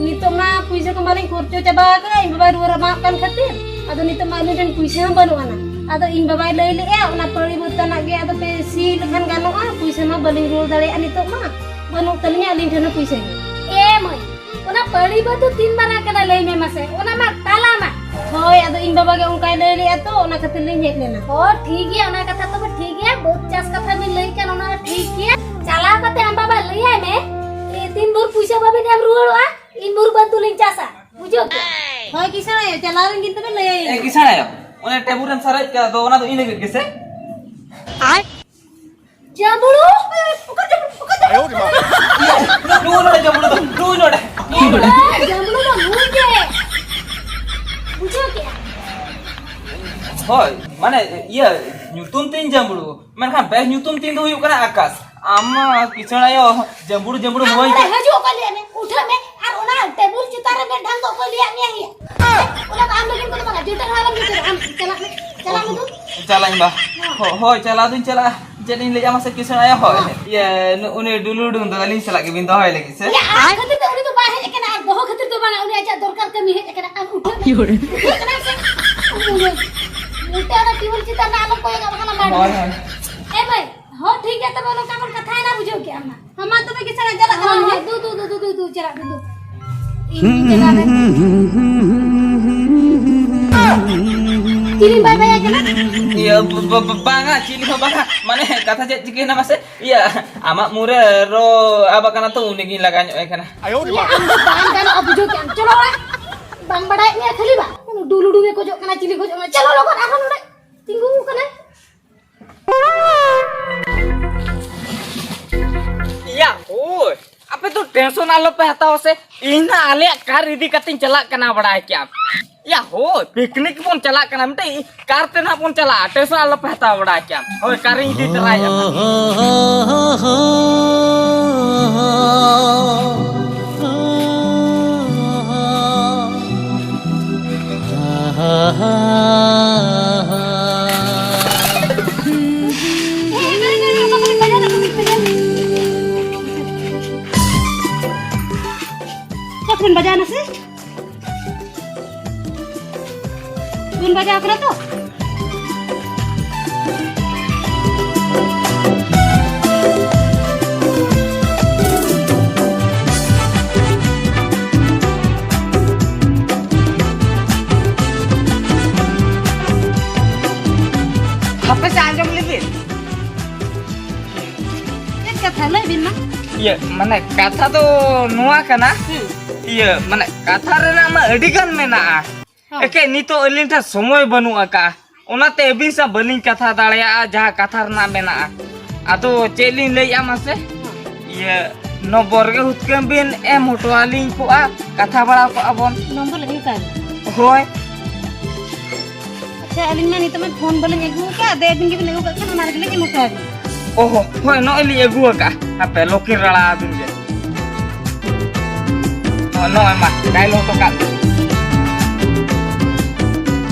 ᱱᱤᱛᱚᱜ ᱢᱟ ᱯᱩᱭᱥᱟᱹ ᱠᱚ ᱢᱟᱞᱤᱧ ᱠᱷᱚᱨᱪᱚ ᱪᱟᱵᱟ ᱟᱠᱟᱫᱼᱟ, ᱤᱧ ᱵᱟᱵᱟᱭ ᱨᱩᱣᱟᱹ ᱨᱟᱵᱟᱝ ᱠᱟᱱ ᱠᱷᱟᱹᱛᱤᱨ᱾ ᱟᱫᱚ ᱱᱤᱛᱚᱜ ᱢᱟ ᱟᱹᱞᱤᱧ ᱴᱷᱮᱱ ᱯᱩᱭᱥᱟᱹ ᱦᱚᱸ ᱵᱟᱹᱱᱩᱜ ᱟᱱᱟ᱾ ᱟᱫᱚ ᱤᱧ ᱵᱟᱵᱟᱭ ᱞᱟᱹᱭ ᱞᱮᱫᱼᱟ, ᱚᱱᱟ ᱯᱟᱹᱲᱤ ᱵᱚᱛᱟᱱᱟᱜ ᱜᱮ ᱟᱫᱚ ᱯᱮ ᱥᱤ ᱞᱮᱠᱷᱟᱱ ᱜᱟᱱᱚᱜᱼᱟ, ᱯᱩᱭᱥᱟᱹ ᱢᱟ ᱵᱟᱹᱞᱤᱧ ᱨᱩᱣᱟᱹᱲ ᱫᱟᱲᱮᱭᱟᱜᱼᱟ ᱱᱤᱛᱚᱜ ᱢᱟ, ᱵᱟᱹᱱᱩᱜ ᱛᱟᱹᱞᱤᱧᱟ ᱟᱹᱞᱤᱧ ᱴᱷᱮᱱ ᱦᱚᱸ ᱯᱩᱭᱥᱟᱹ ᱜᱮ᱾ ᱮ ᱢᱟᱹᱭ, ᱚᱱᱟ ᱯᱟᱹᱲᱤ ᱵᱟᱹᱫᱩ ᱛᱤᱱ ᱢᱟᱨᱟᱝ ᱠᱟᱱᱟ ᱞᱟᱹᱭ ᱢᱮ ᱢᱟᱥᱮ? ᱚᱱᱟ ᱢᱟ ᱛᱟᱞᱟ ᱢᱟ᱾ ᱦᱳᱭ, ᱟᱫᱚ ᱤᱧ ᱵᱟᱵᱟ ᱜᱮ ᱚᱱᱠᱟᱭ ᱞᱟᱹᱭ ᱞᱮᱜᱼᱟ ᱛᱚ, ᱚᱱᱟ ᱠᱷᱟᱹᱛᱤᱨ ᱞᱤᱧ ᱦᱮᱡ ᱞᱮᱱᱟ᱾ ᱦᱚ, ᱴᱷᱤᱠ ᱜᱮᱭᱟ, ᱚᱱᱟ ᱠᱟᱛᱷᱟ ᱛᱚᱵᱮ ᱴᱷᱤᱠ ᱜᱮᱭᱟ, ᱵᱟᱹᱫᱽ ᱪᱟᱥ ᱠᱟᱛᱷᱟ ᱵᱤᱱ ᱞᱟᱹᱭ ᱠᱟᱱ ᱚᱱᱟ ᱦᱚᱸ ᱴᱷᱤᱠ ᱜᱮᱭᱟ᱾ ᱪᱟᱞᱟᱣ ᱠᱟᱛᱮ ᱟᱢ ᱵᱟᱵᱟ ᱞᱟᱹᱭᱟᱭ ᱢᱮ, ᱮ, ᱛᱤᱱ ᱵᱷᱳᱨ ᱯᱩᱭᱥᱟᱹ ᱵᱟᱵᱤᱱ ᱮᱢ ᱨᱩᱣᱟᱹᱲᱚᱜᱼᱟ, ᱤᱱ ᱵᱷᱳᱨ ᱵᱟᱹᱫᱽ ᱫᱚᱞᱤᱧ ᱪᱟᱥᱟ, ᱵᱩᱡᱷᱟᱹᱣ ᱠᱮᱜᱼᱟ? ᱦᱳᱭ, ᱠᱤᱥᱟᱹᱬ ᱟᱭᱳ, ᱪᱟᱞᱟᱣ ᱞᱮᱱ ᱜᱤᱧ ᱛᱚᱵᱮ ᱞᱟᱹᱭᱟᱭ ᱮ, ᱢᱮ᱾ ᱠᱤᱥᱟᱹᱬ ᱟᱭᱳ, ᱚᱱᱮ ᱴᱮᱵᱩᱞ ᱨᱮᱢ ᱥᱟᱨᱮᱡ ᱠᱟᱜ ᱫᱚ, ᱚᱱᱟ ᱫᱚ ᱤᱧ ᱞᱟᱹᱜᱤᱫ ᱜᱮᱥᱮ? ᱡᱟᱢᱵᱩᱲᱩ! ᱚᱠᱟ ᱡᱟᱢᱵᱩᱲᱩ? ᱚᱠᱟ ᱡᱟᱢᱵᱩᱲᱩ? ᱱᱩᱭ ᱱᱚᱰᱮ ᱡᱟᱢᱵᱩᱲᱩ ᱫᱚ, ᱱᱩᱭ ᱱᱚᱰᱮ, ᱱᱩᱭ ᱱᱚᱰᱮ᱾ ᱡᱟᱢᱵᱩᱲᱩ ᱫᱚ ᱱᱩᱭ ᱜᱮ᱾ ᱵᱩᱡᱷᱟᱹᱣ ᱠᱮᱜᱼᱟ? ᱦᱳᱭ, ᱢᱟᱱᱮ, ᱤᱭᱟᱹ, ᱧᱩᱛᱩᱢ ᱛᱤᱧ ᱡᱟᱢᱵᱩᱲᱩ, ᱢᱮᱱᱠᱷᱟᱱ ᱵᱮᱥ ᱧᱩᱛᱩᱢ ᱛᱤᱧ ᱫᱚ ᱦᱩᱭᱩᱜ ᱠᱟᱱᱟ ᱟᱠᱟᱥ᱾ ᱟᱢ ᱢᱟ ᱠᱤᱥᱟᱹᱬ ᱟᱭᱳ, ᱡᱟᱢᱵᱩᱲᱩ, ᱡᱟᱢᱵᱩᱲᱩ ᱟᱢ ᱢᱚᱡᱽ ᱱᱚᱰᱮ ᱜᱮ᱾ ᱦᱤᱡᱩᱜ ᱚᱠᱚᱭ ᱞᱟᱹᱭᱟᱫ ᱢᱮ? ᱩᱴᱷᱟᱹᱜ ᱢᱮ ᱟᱨ ᱚᱱᱟ ᱴᱮᱵᱩᱞ ᱪᱮᱛᱟᱱ ᱨᱮ ᱢᱮᱫ ᱰᱷᱟᱝ ᱫᱚ ᱚᱠᱚᱭ ᱞᱟᱹᱭᱟᱫ ᱢᱮᱭᱟ ᱭᱟ? ᱚᱱᱟ ᱫᱚ ᱟᱢ ᱞᱟᱹᱜᱤᱫ ᱠᱚᱫᱚ ᱵᱟᱝᱟ, ᱡᱩᱴᱟᱹ ᱦᱚᱸ ᱟᱞᱚᱢ ᱡᱩᱴᱟᱹ, ᱟᱢ ᱪᱟᱞᱟᱜ ᱢᱮ, ᱪᱟᱞᱟᱜ ᱢᱮ ᱫᱩ᱾ ᱪᱟᱞᱟᱜ ᱟᱹᱧ ᱵᱟ᱾ ᱦᱚ-, ᱦᱳᱭ, ᱪᱟᱞᱟᱣ ᱫᱩᱧ ᱪᱟᱞᱟᱜᱼᱟ᱾ ᱪᱮᱫ ᱤᱧ ᱞᱟᱹᱭᱟ ᱢᱟᱥᱮ ᱠᱤᱥᱟᱹᱬ ᱟᱭᱳ? ᱦᱳᱭ᱾ ᱦᱮᱸ᱾ ᱤᱭᱟᱹ, ᱱᱩ-, ᱩᱱᱤ ᱰᱩᱞᱩᱰᱩᱝ ᱫᱚ ᱟᱹᱞᱤᱧ ᱥᱟᱞᱟᱜ ᱜᱮᱵᱤᱱ ᱫᱚᱦᱚᱭ ᱞᱟᱹᱜᱤᱫ ᱥᱮ? ᱤᱭᱟᱹ, ᱟᱢ ᱠᱷᱟᱹᱛᱤᱨ ᱛᱮ ᱩᱱᱤ ᱫᱚ ᱵᱟᱭ ᱦᱮᱡ ᱟᱠᱟᱱᱟ, ᱟᱨ ᱫᱚᱦᱚ ᱠᱷᱟᱹᱛᱤᱨ ᱫᱚ ᱵᱟᱝᱟ, ᱩᱱᱤ ᱟᱡᱟᱜ ᱫᱚᱨᱠᱟᱨ ᱠᱟᱹᱢᱤ ᱦᱮᱡ ᱟᱠᱟᱱᱟ᱾ ᱟᱢ ᱩᱴᱷᱟᱹᱜ ᱢᱮ᱾ ᱤᱭᱟᱹ᱾ ᱩᱴᱷᱟᱹᱜ ᱠᱟᱱᱟ ᱥᱮ? ᱤᱧ ᱛᱮ ᱚᱱᱟ ᱴᱤᱣᱩᱞ ᱪᱮᱛᱟᱱ ᱨᱮ ᱟᱞᱚᱢ ᱠᱚᱭᱚᱜᱟ, ᱵᱟᱠᱷᱟᱱ ᱟᱢᱟᱜ ᱦᱳᱭ, ᱦᱳᱭ᱾ ᱮ ᱢᱟᱹᱭ, ᱦᱚᱸ, ᱴᱷᱤᱠ ᱜᱮᱭᱟ, ᱛᱚᱵᱮ ᱱᱚᱝᱠᱟ ᱵᱚᱱ ᱠᱟᱛᱷᱟᱭᱮᱱᱟ, ᱵᱩᱡᱷᱟᱹᱣ ᱠᱮᱜᱼᱟᱢ ᱱᱟᱜ᱾ ᱦᱚᱸ, ᱢᱟ ᱛᱚᱵᱮ ᱜᱤᱥᱟᱹᱲᱟ ᱪᱟᱞᱟᱜ ᱠᱟᱱᱟ᱾ ᱦᱳᱭ, ᱦᱳᱭ, ᱫᱩ, ᱫᱩ, ᱫᱩ, ᱫᱩ, ᱫᱩ, ᱪᱟᱞᱟᱜ ᱢᱮ, ᱫᱩ᱾ ᱤᱧ ᱪᱟᱞᱟᱜ ᱨᱮ᱾ ᱪᱤᱞᱤᱢ ᱵᱟᱭ ᱵᱟᱭᱟᱭ ᱠᱟᱱᱟ? ᱤᱭᱟᱹ, ᱵ-, ᱵ-, ᱵ-, ᱵᱟᱝᱟ, ᱪᱤᱞᱤ ᱦᱚᱸ ᱵᱟᱝᱟ᱾ ᱢᱟᱱᱮ, ᱠᱟᱛᱷᱟ ᱪᱮᱫ ᱪᱤᱠᱟᱹᱭᱮᱱᱟ ᱢᱟᱥᱮ? ᱤᱭᱟᱹ, ᱟᱢᱟᱜ ᱢᱩᱨᱮ ᱨᱚ ᱟᱵ ᱟᱠᱟᱱᱟ ᱛᱚ, ᱩᱱᱤᱜᱤᱧ ᱞᱟᱜᱟ ᱧᱚᱜ ᱟᱭ ᱠᱟᱱᱟ᱾ ᱤᱭᱟᱹ, ᱟᱢ ᱫᱚ ᱵᱟᱝ ᱜᱟᱱᱚᱜᱼᱟ, ᱵᱩᱡᱷᱟᱹᱣ ᱠᱮᱜᱼᱟᱢ᱾ ᱪᱚᱞᱚ ᱚᱲᱟᱜ᱾ ᱵᱟᱝ ᱵᱟᱲᱟᱭᱮᱫ ᱢᱮᱭᱟ ᱠᱷᱟᱹᱞᱤ ᱵᱟ᱾ ᱰᱩᱞᱩᱰᱩ ᱜᱮ ᱠᱷᱚᱡᱚᱜ ᱠᱟᱱᱟ, ᱪᱤᱞᱤ ᱠᱷᱚᱡᱚᱜ ᱠᱟᱱᱟ? ᱪᱚᱞᱚ ᱞᱚᱜᱚᱱ, ᱟᱨᱦᱚᱸ ᱱᱚᱰᱮ ᱛᱤᱸᱜᱩ ᱟᱠᱟᱱᱟᱭ᱾ ᱭᱟ ᱦᱳᱭ, ᱟᱯᱮ ᱫᱚ tension ᱟᱞᱚ ᱯᱮ ᱦᱟᱛᱟᱣᱟ ᱥᱮ, ᱤᱧ ᱱᱟ ᱟᱞᱮᱭᱟᱜ car ᱤᱫᱤ ᱠᱟᱛᱮᱧ ᱪᱟᱞᱟᱜ ᱠᱟᱱᱟ, ᱵᱟᱲᱟᱭ ᱠᱮᱜᱼᱟᱢ᱾ ᱭᱟ ᱦᱳᱭ, picnic ᱵᱚᱱ ᱪᱟᱞᱟᱜ ᱠᱟᱱᱟ, ᱢᱤᱫᱴᱮᱡ car ᱛᱮ ᱱᱟᱦᱟᱜ ᱵᱚᱱ ᱪᱟᱞᱟᱜᱼᱟ, tension ᱟᱞᱚ ᱯᱮ ᱦᱟᱛᱟᱣᱟ, ᱵᱟᱲᱟᱭ ᱠᱮᱜᱼᱟᱢ᱾ ᱦᱳᱭ, car ᱤᱧ ᱤᱫᱤ ᱛᱚᱨᱟᱭᱟ ᱱᱟᱦᱟᱜ᱾ ᱚᱠᱟ ᱠᱷᱚᱱ ᱵᱟᱡᱟᱣ ᱱᱟ ᱥᱮ? ᱵᱚᱱ ᱵᱟᱡᱟᱣ ᱠᱟᱱᱟ ᱛᱚ? ᱦᱟᱯᱮ ᱥᱮ, ᱟᱸᱡᱚᱢ ᱞᱮᱜᱮ᱾ ᱪᱮᱫ ᱠᱟᱛᱷᱟ? ᱞᱟᱹᱭ ᱵᱤᱱ ᱢᱟ᱾ ᱤᱭᱟᱹ, ᱢᱟᱱᱮ, ᱠᱟᱛᱷᱟ ᱫᱚ ᱱᱚᱣᱟ ᱠᱟᱱᱟ᱾ ᱦᱩᱸ᱾ ᱤᱭᱟᱹ, ᱢᱟᱱᱮ, ᱠᱟᱛᱷᱟ ᱨᱮᱱᱟᱜ ᱢᱟ ᱟᱹᱰᱤ ᱜᱟᱱ ᱢᱮᱱᱟᱜᱼᱟ᱾ ᱦᱚᱸ᱾ ᱮᱠᱮ ᱱᱤᱛᱚᱜ ᱟᱹᱞᱤᱧ ᱴᱷᱮᱱ ᱥᱚᱢᱚᱭ ᱵᱟᱹᱱᱩᱜ ᱟᱠᱟᱜᱼᱟ, ᱚᱱᱟᱛᱮ ᱟᱹᱵᱤᱱ ᱥᱟᱶ ᱵᱟᱹᱞᱤᱧ ᱠᱟᱛᱷᱟ ᱫᱟᱲᱮᱭᱟᱜᱼᱟ ᱡᱟᱦᱟᱸ ᱠᱟᱛᱷᱟ ᱨᱮᱱᱟᱜ ᱢᱮᱱᱟᱜᱼᱟ᱾ ᱟᱫᱚ ᱪᱮᱫ ᱞᱤᱧ ᱞᱟᱹᱭᱮᱜᱼᱟ ᱢᱟᱥᱮ? ᱦᱚᱸ᱾ ᱤᱭᱟᱹ, ᱱᱚᱢᱵᱚᱨ ᱜᱮ ᱦᱩᱛᱠᱟᱹᱢ ᱵᱤᱱ ᱮᱢ ᱦᱚᱴᱚ ᱟᱹᱞᱤᱧ ᱠᱚᱜᱼᱟ, ᱠᱟᱛᱷᱟ ᱵᱟᱲᱟ ᱠᱚᱜᱼᱟ ᱵᱚᱱ᱾ ᱱᱚᱢᱵᱚᱨ ᱞᱟᱹᱜᱤᱫ ᱛᱟᱭ? ᱦᱳᱭ᱾ ᱟᱪᱪᱷᱟ, ᱟᱹᱞᱤᱧ ᱢᱟ ᱱᱤᱛᱚᱜ ᱢᱟ ᱯᱷᱳᱱ ᱵᱟᱹᱞᱤᱧ ᱟᱹᱜᱩ ᱟᱠᱟᱫ, ᱟᱫᱚ ᱟᱹᱵᱤᱱ ᱜᱮᱵᱤᱱ ᱟᱹᱜᱩ ᱠᱟᱜ ᱠᱷᱟᱱ ᱚᱱᱟ ᱨᱮᱜᱮ ᱞᱤᱧ ᱮᱢ ᱦᱚᱴᱚ ᱟᱹᱵᱤᱱ᱾ ᱚᱦᱚ, ᱦᱳᱭ, ᱱᱚᱜᱼᱚᱭ ᱞᱤᱧ ᱟᱹᱜᱩ ᱟᱠᱟᱫᱼᱟ᱾ ᱦᱟᱯᱮ, ᱞᱚᱠᱤᱱ ᱨᱟᱲᱟ ᱟᱹᱵᱤᱱ ᱜᱮ᱾ ᱱᱚᱜᱼᱚᱭ, ᱱᱚᱜᱼᱚᱭ ᱢᱟ, dial ᱦᱚᱴᱚ ᱠᱟᱜ ᱵᱤᱱ᱾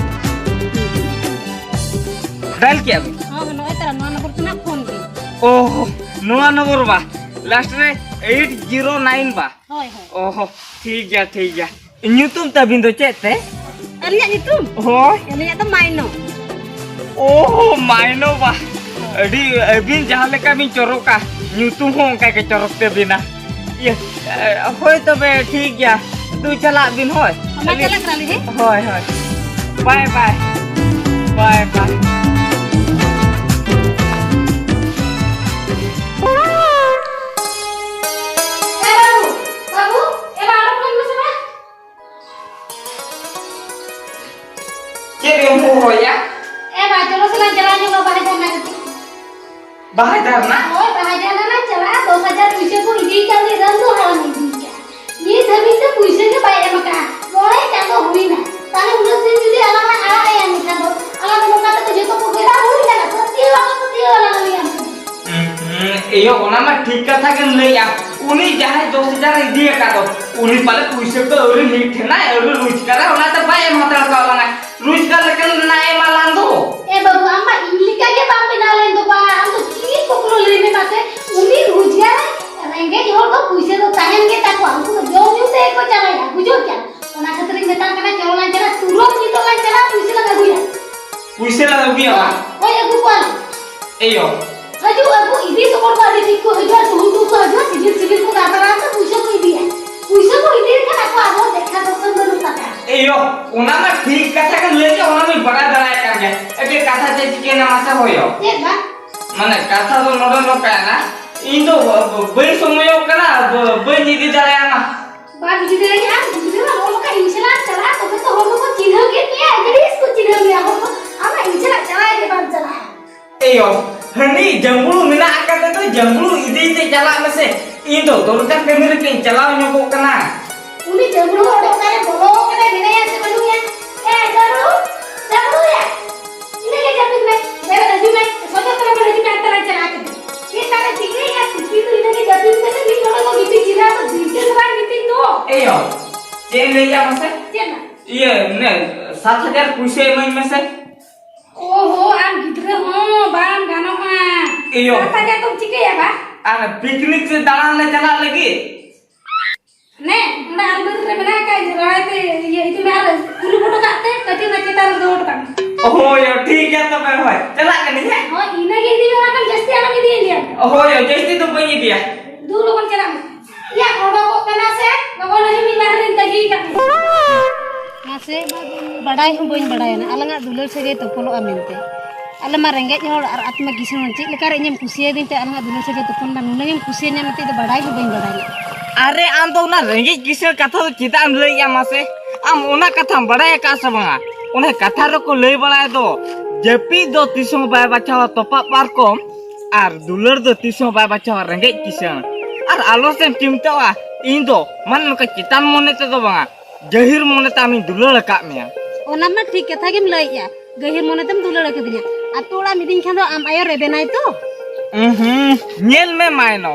Dial ᱠᱮᱜᱼᱟ ᱵᱤᱱ? ᱦᱚᱸ, ᱱᱚᱜᱼᱚᱭ ᱛᱟᱨᱟ ᱱᱚᱣᱟ ᱱᱚᱢᱵᱚᱨ ᱠᱷᱚᱱᱟᱜ ᱯᱷᱳᱱ ᱵᱤᱱ᱾ ᱚᱦᱚ, ᱱᱚᱣᱟ ᱱᱚᱢᱵᱚᱨ ᱵᱟ, last ᱨᱮ eight zero nine ᱵᱟ᱾ ᱦᱳᱭ, ᱦᱳᱭ᱾ ᱚᱦᱚ, ᱴᱷᱤᱠ ᱜᱮᱭᱟ, ᱴᱷᱤᱠ ᱜᱮᱭᱟ᱾ ᱧᱩᱛᱩᱢ ᱛᱟᱵᱤᱱ ᱫᱚ ᱪᱮᱫ ᱛᱮ? ᱟᱹᱞᱤᱧᱟᱜ ᱧᱩᱛᱩᱢ? ᱦᱳᱭ᱾ ᱟᱹᱞᱤᱧᱟᱜ ᱫᱚ ᱢᱟᱭᱱᱚ᱾ ᱳᱦ, ᱢᱟᱭᱱᱚ ᱵᱟ, ᱟᱹᱰᱤ, ᱟᱹᱵᱤᱱ ᱡᱟᱦᱟᱸ ᱞᱮᱠᱟ ᱵᱤᱱ ᱪᱚᱨᱚᱠᱟ, ᱧᱩᱛᱩᱢ ᱦᱚᱸ ᱚᱱᱠᱟ ᱜᱮ ᱪᱚᱨᱚᱠ ᱛᱟᱹᱵᱤᱱᱟ᱾ ᱤᱭᱟᱹ, ᱮ, ᱦᱳᱭ ᱛᱚᱵᱮ ᱴᱷᱤᱠ ᱜᱮᱭᱟ, ᱫᱩ ᱪᱟᱞᱟᱜ ᱵᱤᱱ, ᱦᱳᱭ᱾ ᱚᱱᱟ ᱪᱟᱞᱟᱜ ᱠᱟᱱᱟᱞᱤᱧ, ᱦᱮᱸ? ᱦᱳᱭ, ᱦᱳᱭ᱾ ᱵᱟᱭ, ᱵᱟᱭ᱾ ᱵᱟᱭ, ᱵᱟᱭ᱾ ᱮ ᱵᱟᱹᱵᱩ, ᱵᱟᱹᱵᱩ, ᱮ ᱵᱟ, ᱚᱰᱚᱠ ᱞᱮᱱ ᱢᱮᱥᱮ ᱵᱟ᱾ ᱪᱮᱫ ᱮᱢ ᱦᱚᱦᱚᱭᱟ? ᱮ ᱵᱟ, ᱪᱚᱞᱚ ᱥᱮ ᱞᱟᱝ ᱪᱟᱞᱟᱣ ᱧᱚᱜᱚᱜᱼᱟ ᱵᱟᱦᱟ ᱡᱷᱟᱨᱱᱟ ᱠᱟᱹᱴᱤᱡ᱾ ᱵᱟᱦᱟ ᱡᱷᱟᱨᱱᱟ? ᱦᱳᱭ, ᱵᱟᱦᱟ ᱡᱷᱟᱨᱱᱟ ᱞᱟᱝ ᱪᱟᱞᱟᱜᱼᱟ᱾ ᱫᱚᱥ ᱦᱟᱡᱟᱨ ᱯᱩᱭᱥᱟᱹ ᱠᱚ ᱤᱫᱤᱭ ᱠᱟᱱ ᱫᱚ, ᱨᱟᱱ ᱫᱚ ᱦᱟᱲᱟᱢ ᱤᱫᱤᱭ ᱠᱟᱱ᱾ ᱱᱤᱛ ᱫᱷᱟᱹᱵᱤᱡ ᱛᱮ ᱯᱩᱭᱥᱟᱹ ᱜᱮ ᱵᱟᱭ ᱮᱢ ᱟᱠᱟᱫᱼᱟ᱾ ᱢᱚᱬᱮ ᱪᱟᱸᱫᱚ ᱦᱩᱭᱱᱟ᱾ ᱛᱟᱦᱞᱮ ᱩᱱᱟᱹᱜ ᱫᱤᱱ ᱡᱩᱫᱤ ᱟᱞᱟᱝ ᱞᱟᱝ ᱟᱲᱟᱜ ᱟᱭᱟ, ᱮᱱᱠᱷᱟᱱ ᱫᱚ ᱟᱞᱟᱝ ᱫᱚ ᱱᱚᱝᱠᱟ ᱛᱮᱫᱚ ᱡᱚᱛᱚ ᱠᱚ ᱜᱮᱫᱟ ᱦᱩᱭ ᱠᱟᱱᱟ᱾ ᱯᱟᱹᱛᱭᱟᱹᱣ ᱵᱟᱠᱚ ᱯᱟᱹᱛᱭᱟᱹᱣ ᱟᱞᱟᱝ ᱟᱞᱮᱭᱟ᱾ ᱦᱩᱸ, ᱦᱩᱸ, ᱮᱭᱳ, ᱚᱱᱟ ᱢᱟ ᱴᱷᱤᱠ ᱠᱟᱛᱷᱟ ᱜᱮᱢ ᱞᱟᱹᱭᱮᱜᱼᱟ᱾ ᱩᱱᱤ ᱡᱟᱦᱟᱸᱭ ᱫᱚᱥ ᱦᱟᱡᱟᱨ ᱤᱫᱤ ᱟᱠᱟᱫ ᱫᱚ, ᱩᱱᱤ ᱯᱟᱞᱮ ᱯᱩᱭᱥᱟᱹ ᱠᱚ ᱟᱹᱣᱨᱤ ᱢᱤᱫ ᱴᱷᱮᱱᱟᱭ, ᱟᱹᱣᱨᱤ ᱨᱳᱡᱽᱜᱟᱨᱟ, ᱚᱱᱟᱛᱮ ᱵᱟᱭ ᱮᱢ ᱦᱟᱛᱟᱲ ᱠᱟᱣ ᱞᱟᱝᱟ᱾ ᱨᱳᱡᱽᱜᱟᱨ ᱞᱮᱠᱷᱟᱱ ᱱᱟ ᱮᱢᱟ ᱞᱟᱝ ᱫᱚ᱾ ᱮ ᱵᱟᱹᱵᱩ, ᱟᱢ ᱢᱟ ᱤᱧ ᱞᱮᱠᱟ ᱜᱮ ᱵᱟᱢ ᱵᱮᱱᱟᱣ ᱞᱮᱱ ᱫᱚ ᱵᱟ᱾ ᱟᱢ ᱫᱚ ᱪᱮᱫ ᱠᱚᱠᱞᱚ ᱞᱟᱹᱭ ᱢᱮ ᱢᱟᱥᱮ? ᱩᱱᱤ ᱨᱳᱡᱽᱜᱟᱨᱟᱭ, ᱨᱮᱸᱜᱮᱡ ᱦᱚᱲ ᱫᱚ ᱯᱩᱭᱥᱟᱹ ᱫᱚ ᱛᱟᱦᱮᱱ ᱜᱮ ᱛᱟᱠᱚᱣᱟ, ᱩᱱᱠᱩ ᱫᱚ ᱡᱚᱢ ᱧᱩ ᱛᱮᱜᱮ ᱠᱚ ᱪᱟᱵᱟᱭᱟ, ᱵᱩᱡᱷᱟᱹᱣ ᱠᱮᱜᱼᱟᱢ? ᱚᱱᱟ ᱠᱷᱟᱹᱛᱤᱨ ᱤᱧ ᱢᱮᱛᱟᱢ ᱠᱟᱱᱟ, ᱪᱚᱞᱚ ᱞᱟᱝ ᱪᱟᱞᱟᱜᱼᱟ, ᱛᱩᱨᱟᱹᱛ ᱱᱤᱛᱚᱜ ᱞᱟᱝ ᱪᱟᱞᱟᱜᱼᱟ, ᱯᱩᱭᱥᱟᱹ ᱞᱟᱝ ᱟᱹᱜᱩᱭᱟ᱾ ᱯᱩᱭᱥᱟᱹ ᱞᱟᱝ ᱟᱹᱜᱩᱭᱟ ᱵᱟ? ᱦᱳᱭ, ᱟᱹᱜᱩ ᱠᱚᱣᱟ ᱞᱮ᱾ ᱮᱭᱳ᱾ ᱦᱤᱡᱩᱜ ᱟᱹᱜᱩ ᱤᱫᱤ ᱥᱚᱢᱚᱭ ᱠᱚ ᱟᱹᱰᱤ ᱴᱷᱤᱠ ᱠᱚ ᱦᱤᱡᱩᱜᱼᱟ, ᱴᱩᱦᱩ ᱴᱩᱦᱩ ᱠᱚ ᱦᱤᱡᱩᱜᱼᱟ, ᱥᱤᱵᱤᱞ ᱥᱤᱵᱤᱞ ᱠᱚ ᱫᱟᱨᱫᱟᱨᱟ ᱠᱟᱛᱮ ᱯᱩᱭᱥᱟᱹ ᱠᱚ ᱤᱫᱤᱭᱟ᱾ ᱯᱩᱭᱥᱟᱹ ᱠᱚ ᱤᱫᱤ ᱞᱮᱠᱷᱟᱱ ᱟᱠᱚ ᱟᱨᱦᱚᱸ ᱫᱮᱠᱷᱟ ᱫᱚᱨᱥᱚᱱ ᱵᱟᱹᱱᱩᱜ ᱛᱟᱠᱚᱣᱟ᱾ ᱮᱭᱳ, ᱚᱱᱟ ᱢᱟ ᱴᱷᱤᱠ ᱠᱟᱛᱷᱟ ᱜᱮᱢ ᱞᱟᱹᱭ ᱠᱮᱫ, ᱚᱱᱟ ᱢᱟᱧ ᱵᱟᱰᱟᱭ ᱫᱟᱲᱮᱭᱟᱜ ᱠᱟᱱ ᱜᱮ᱾ ᱮᱴᱟᱜ ᱠᱟᱛᱷᱟ ᱪᱮᱫ ᱪᱤᱠᱟᱹᱭᱮᱱᱟ ᱢᱟᱥᱮ ᱦᱳᱭᱳ? ᱪᱮᱫ ᱵᱟ? ᱢᱟᱱᱮ ᱠᱟᱛᱷᱟ ᱫᱚ ᱱᱚᱰᱮ ᱱᱚᱝᱠᱟᱭᱮᱱᱟ, ᱤᱧ ᱫᱚ ᱵᱟᱹᱧ ᱥᱚᱢᱚᱭᱚᱜ ᱠᱟᱱᱟ, ᱵᱟᱹᱧ ᱤᱫᱤ ᱫᱟᱲᱮᱭᱟᱢᱟ᱾ ᱵᱟᱢ ᱤᱫᱤ ᱫᱟᱲᱮᱭᱟᱜᱼᱟ? ᱜᱤᱫᱽᱨᱟᱹ ᱱᱚᱜᱼᱚ ᱱᱚᱝᱠᱟ ᱤᱧ ᱥᱟᱞᱟᱜ ᱮᱢ ᱪᱟᱞᱟᱜᱼᱟ, ᱛᱚᱵᱮ ᱛᱚ ᱦᱚᱲ ᱫᱚᱠᱚ ᱪᱤᱱᱦᱟᱹᱣ ᱠᱮᱫ ᱢᱮᱭᱟ, ᱟᱹᱰᱤ ᱵᱮᱥ ᱠᱚ ᱪᱤᱱᱦᱟᱹᱣ ᱢᱮᱭᱟ ᱦᱚᱲ ᱫᱚ᱾ ᱟᱢᱟᱜ ᱤᱧ ᱥᱟᱞᱟᱜ ᱪᱟᱞᱟᱣ ᱜᱮ ᱵᱟᱢ ᱪᱟᱞᱟᱜᱼᱟ᱾ ᱮᱭᱳ, ᱦᱟᱹᱱᱤ ᱡᱟᱹᱢᱵᱽᱲᱩ ᱢᱮᱱᱟᱜ ᱟᱠᱟᱫᱮ ᱫᱚ, ᱡᱟᱹᱢᱵᱽᱲᱩ ᱤᱫᱤᱭ ᱛᱮ ᱪᱟᱞᱟᱜ ᱢᱮᱥᱮ, ᱤᱧ ᱫᱚ ᱫᱚᱨᱠᱟᱨ ᱠᱟᱹᱢᱤ ᱨᱮᱜᱮᱧ ᱪᱟᱞᱟᱣ ᱧᱚᱜᱚᱜ ᱠᱟᱱᱟ᱾ ᱩᱱᱤ ᱡᱟᱹᱢᱵᱽᱲᱩ ᱦᱚᱲ ᱫᱚ ᱚᱠᱟᱨᱮ ᱵᱚᱞᱚ ᱟᱠᱟᱱᱟᱭ, ᱢᱮᱱᱟᱭᱟ ᱥᱮ ᱵᱟᱹᱱᱩᱭᱟ? ᱮ, ᱡᱟᱹᱢᱵᱽᱲᱩ, ᱡᱟᱹᱢᱵᱽᱲᱩᱭᱟ, ᱤᱱᱟᱹᱜᱮ ᱡᱟᱹᱯᱤᱫ ᱢᱮ, ᱵᱮᱨᱮᱫ ᱦᱤᱡᱩᱜ ᱢᱮ, ᱥᱚᱡᱷᱮ ᱛᱚᱨᱟ ᱵᱮᱨᱮᱫ ᱦᱤᱡᱩᱜ ᱢᱮ, ᱟᱨ ᱛᱟᱞᱟᱧ ᱪᱟᱞᱟᱜᱼᱟ ᱠᱤᱱᱛᱩ᱾ ᱪᱮᱫ ᱛᱟᱞᱮ ᱪᱤᱠᱟᱹᱭᱮᱫᱼᱟ, ᱥᱩᱠᱨᱤ ᱫᱚ ᱤᱱᱟᱹᱜᱮ ᱡᱟᱹᱯᱤᱫ ᱢᱮᱥᱮ, ᱢᱤᱫ ᱦᱚᱲ ᱫᱚ ᱜᱤᱛᱤᱡ ᱡᱤᱨᱟᱹᱜ ᱫᱚ ᱫᱤᱱ ᱜᱮ ᱥᱮ ᱵᱟᱝ ᱜᱤᱛᱤᱡ ᱫᱚ᱾ ᱮᱭᱳ, ᱪᱮᱫ ᱮᱢ ᱞᱟᱹᱭᱮᱫᱼᱟ ᱢᱟᱥᱮ? ᱪᱮᱫ ᱱᱟ? ᱤᱭᱟᱹ, ᱢᱟᱱᱮ, ᱥᱟᱛ ᱦᱟᱡᱟᱨ ᱯᱩᱭᱥᱟᱹ ᱤᱢᱟᱹᱧ ᱢᱮᱥᱮ᱾ ᱳᱦᱳ, ᱟᱢ ᱜᱤᱫᱽᱨᱟᱹ ᱦᱚᱸ ᱵᱟᱢ ᱜᱟᱱᱚᱜᱼᱟ᱾ ᱮᱭᱳ᱾ ᱥᱟᱛ ᱦᱟᱡᱟᱨ ᱫᱚᱢ ᱪᱤᱠᱟᱹᱭᱟ ᱵᱟ? ᱟᱨ ᱯᱤᱠᱱᱤᱠ ᱥᱮ ᱫᱟᱬᱟᱱ ᱞᱮ ᱪᱟᱞᱟᱜ ᱞᱟᱹᱜᱤᱫ᱾ ᱱᱮ, ᱚᱸᱰᱮ ᱟᱞᱢᱟᱨᱤ ᱨᱮ ᱢᱮᱱᱟᱜ ᱟᱠᱟᱫ, ᱨᱚᱦᱚᱭ ᱛᱮ, ᱤᱭᱟᱹ, ᱤᱫᱤ ᱢᱮ ᱟᱨ ᱫᱩᱲᱩᱵ ᱦᱚᱴᱚ ᱠᱟᱜ ᱛᱮ, ᱠᱟᱹᱴᱤᱡ ᱚᱱᱟ ᱪᱮᱛᱟᱱ ᱨᱮ ᱫᱚᱦᱚ ᱦᱚᱴᱚ ᱠᱟᱜ ᱢᱮ᱾ ᱦᱳᱭ, ᱴᱷᱤᱠ ᱜᱮᱭᱟ ᱛᱚᱵᱮ, ᱦᱳᱭ, ᱪᱟᱞᱟᱜ ᱠᱟᱹᱱᱟᱹᱧ, ᱦᱮᱸ? ᱦᱳᱭ, ᱤᱱᱟᱹᱜᱮ ᱤᱫᱤ ᱢᱮ, ᱵᱟᱠᱷᱟᱱ ᱡᱟᱹᱥᱛᱤ ᱟᱞᱚᱢ ᱤᱫᱤᱭᱟᱹᱧ ᱜᱮᱭᱟ᱾ ᱦᱳᱭ, ᱡᱟᱹᱥᱛᱤ ᱫᱚ ᱵᱟᱹᱧ ᱤᱫᱤᱭᱟ᱾ ᱫᱩ, ᱞᱚᱜᱚᱱ ᱪᱟᱞᱟᱜ ᱢᱮ᱾ ᱭᱟ, ᱚᱰᱚᱠᱚᱜ ᱠᱟᱱᱟ ᱥᱮ? ᱞᱚᱜᱚᱱ ᱦᱤᱡᱩᱜ ᱢᱮ, ᱵᱟᱦᱨᱮ ᱨᱤᱧ ᱛᱟᱹᱜᱤ ᱠᱟᱜ ᱢᱮ᱾ ᱢᱟᱥᱮ, ᱵᱟᱰᱟᱭ ᱦᱚᱸ ᱵᱟᱹᱧ ᱵᱟᱰᱟᱭᱟ ᱱᱟ, ᱟᱞᱟᱝᱟᱜ ᱫᱩᱞᱟᱹᱲ ᱥᱟᱹᱜᱟᱹᱭ ᱛᱚᱯᱚᱞᱚᱜᱼᱟ ᱢᱮᱱᱛᱮ᱾ ᱟᱞᱮ ᱢᱟ ᱨᱮᱸᱜᱮᱡ ᱦᱚᱲ ᱟᱨ ᱟᱯᱮ ᱢᱟ ᱠᱤᱥᱟᱹᱬ ᱦᱚᱲ, ᱪᱮᱫ ᱞᱮᱠᱟ ᱨᱮ ᱤᱧᱮᱢ ᱠᱩᱥᱤᱭᱟᱹᱫᱤᱧ ᱛᱮ ᱟᱞᱟᱝᱟᱜ ᱫᱩᱞᱟᱹᱲ ᱥᱟᱹᱜᱟᱹᱭ ᱛᱚᱯᱚᱞ ᱮᱱᱟ? ᱱᱩᱱᱟᱹᱝ ᱮᱢ ᱠᱩᱥᱤᱭᱟᱹᱧᱟ ᱢᱮᱱᱛᱮ ᱤᱧ ᱫᱚ ᱵᱟᱰᱟᱭ ᱦᱚᱸ ᱵᱟᱹᱧ ᱵᱟᱰᱟᱭ ᱞᱮᱫᱟ᱾ ᱟᱨᱮ, ᱟᱢ ᱫᱚ ᱚᱱᱟ ᱨᱮᱸᱜᱮᱡ ᱠᱤᱥᱟᱹᱬ ᱠᱟᱛᱷᱟ ᱫᱚ ᱪᱮᱫᱟᱜ ᱮᱢ ᱞᱟᱹᱭᱮᱜᱼᱟ ᱢᱟᱥᱮ? ᱟᱢ ᱚᱱᱟ ᱠᱟᱛᱷᱟᱢ ᱵᱟᱰᱟᱭ ᱟᱠᱟᱫᱼᱟ ᱥᱮ ᱵᱟᱝᱟ? ᱚᱱᱟ ᱠᱟᱛᱷᱟ ᱨᱮᱠᱚ ᱞᱟᱹᱭ ᱵᱟᱲᱟᱭ ᱫᱚ, ᱡᱟᱹᱯᱤᱫ ᱫᱚ ᱛᱤᱥ ᱦᱚᱸ ᱵᱟᱭ ᱵᱟᱪᱷᱟᱣᱟ ᱛᱚᱯᱟᱜ ᱯᱟᱨᱠᱚᱢ, ᱟᱨ ᱫᱩᱞᱟᱹᱲ ᱫᱚ ᱛᱤᱥ ᱦᱚᱸ ᱵᱟᱭ ᱵᱟᱪᱷᱟᱣᱟ ᱨᱮᱸᱜᱮᱡ ᱠᱤᱥᱟᱹᱬ᱾ ᱟᱨ ᱟᱞᱚ ᱥᱮᱢ ᱪᱤᱱᱛᱟᱹᱜᱼᱟ, ᱤᱧ ᱫᱚ ᱢᱟᱱᱮ ᱱᱚᱝᱠᱟ ᱪᱮᱛᱟᱱ ᱢᱚᱱᱮ ᱛᱮᱫᱚ ᱵᱟᱝᱟ, ᱜᱟᱹᱦᱤᱨ ᱢᱚᱱᱮ ᱛᱮ ᱟᱢᱤᱧ ᱫᱩᱞᱟᱹᱲ ᱟᱠᱟᱫ ᱢᱮᱭᱟ᱾ ᱚᱱᱟ ᱢᱟ ᱴᱷᱤᱠ ᱠᱟᱛᱷᱟ ᱜᱮᱢ ᱞᱟᱹᱭᱮᱜᱼᱟ, ᱜᱟᱹᱦᱤᱨ ᱢᱚᱱᱮ ᱛᱮᱢ ᱫᱩᱞᱟᱹᱲ ᱟᱠᱟᱫᱤᱧᱟ᱾ ᱟᱛᱳ ᱚᱲᱟᱜ ᱢᱤᱫᱟᱹᱧ ᱠᱷᱟᱱ ᱫᱚ ᱟᱢ ᱟᱭᱳ ᱨᱮᱵᱮᱱᱟᱭ ᱛᱚ? ᱩᱸᱦᱩᱸ, ᱧᱮᱞ ᱢᱮ ᱢᱟᱭᱱᱚ,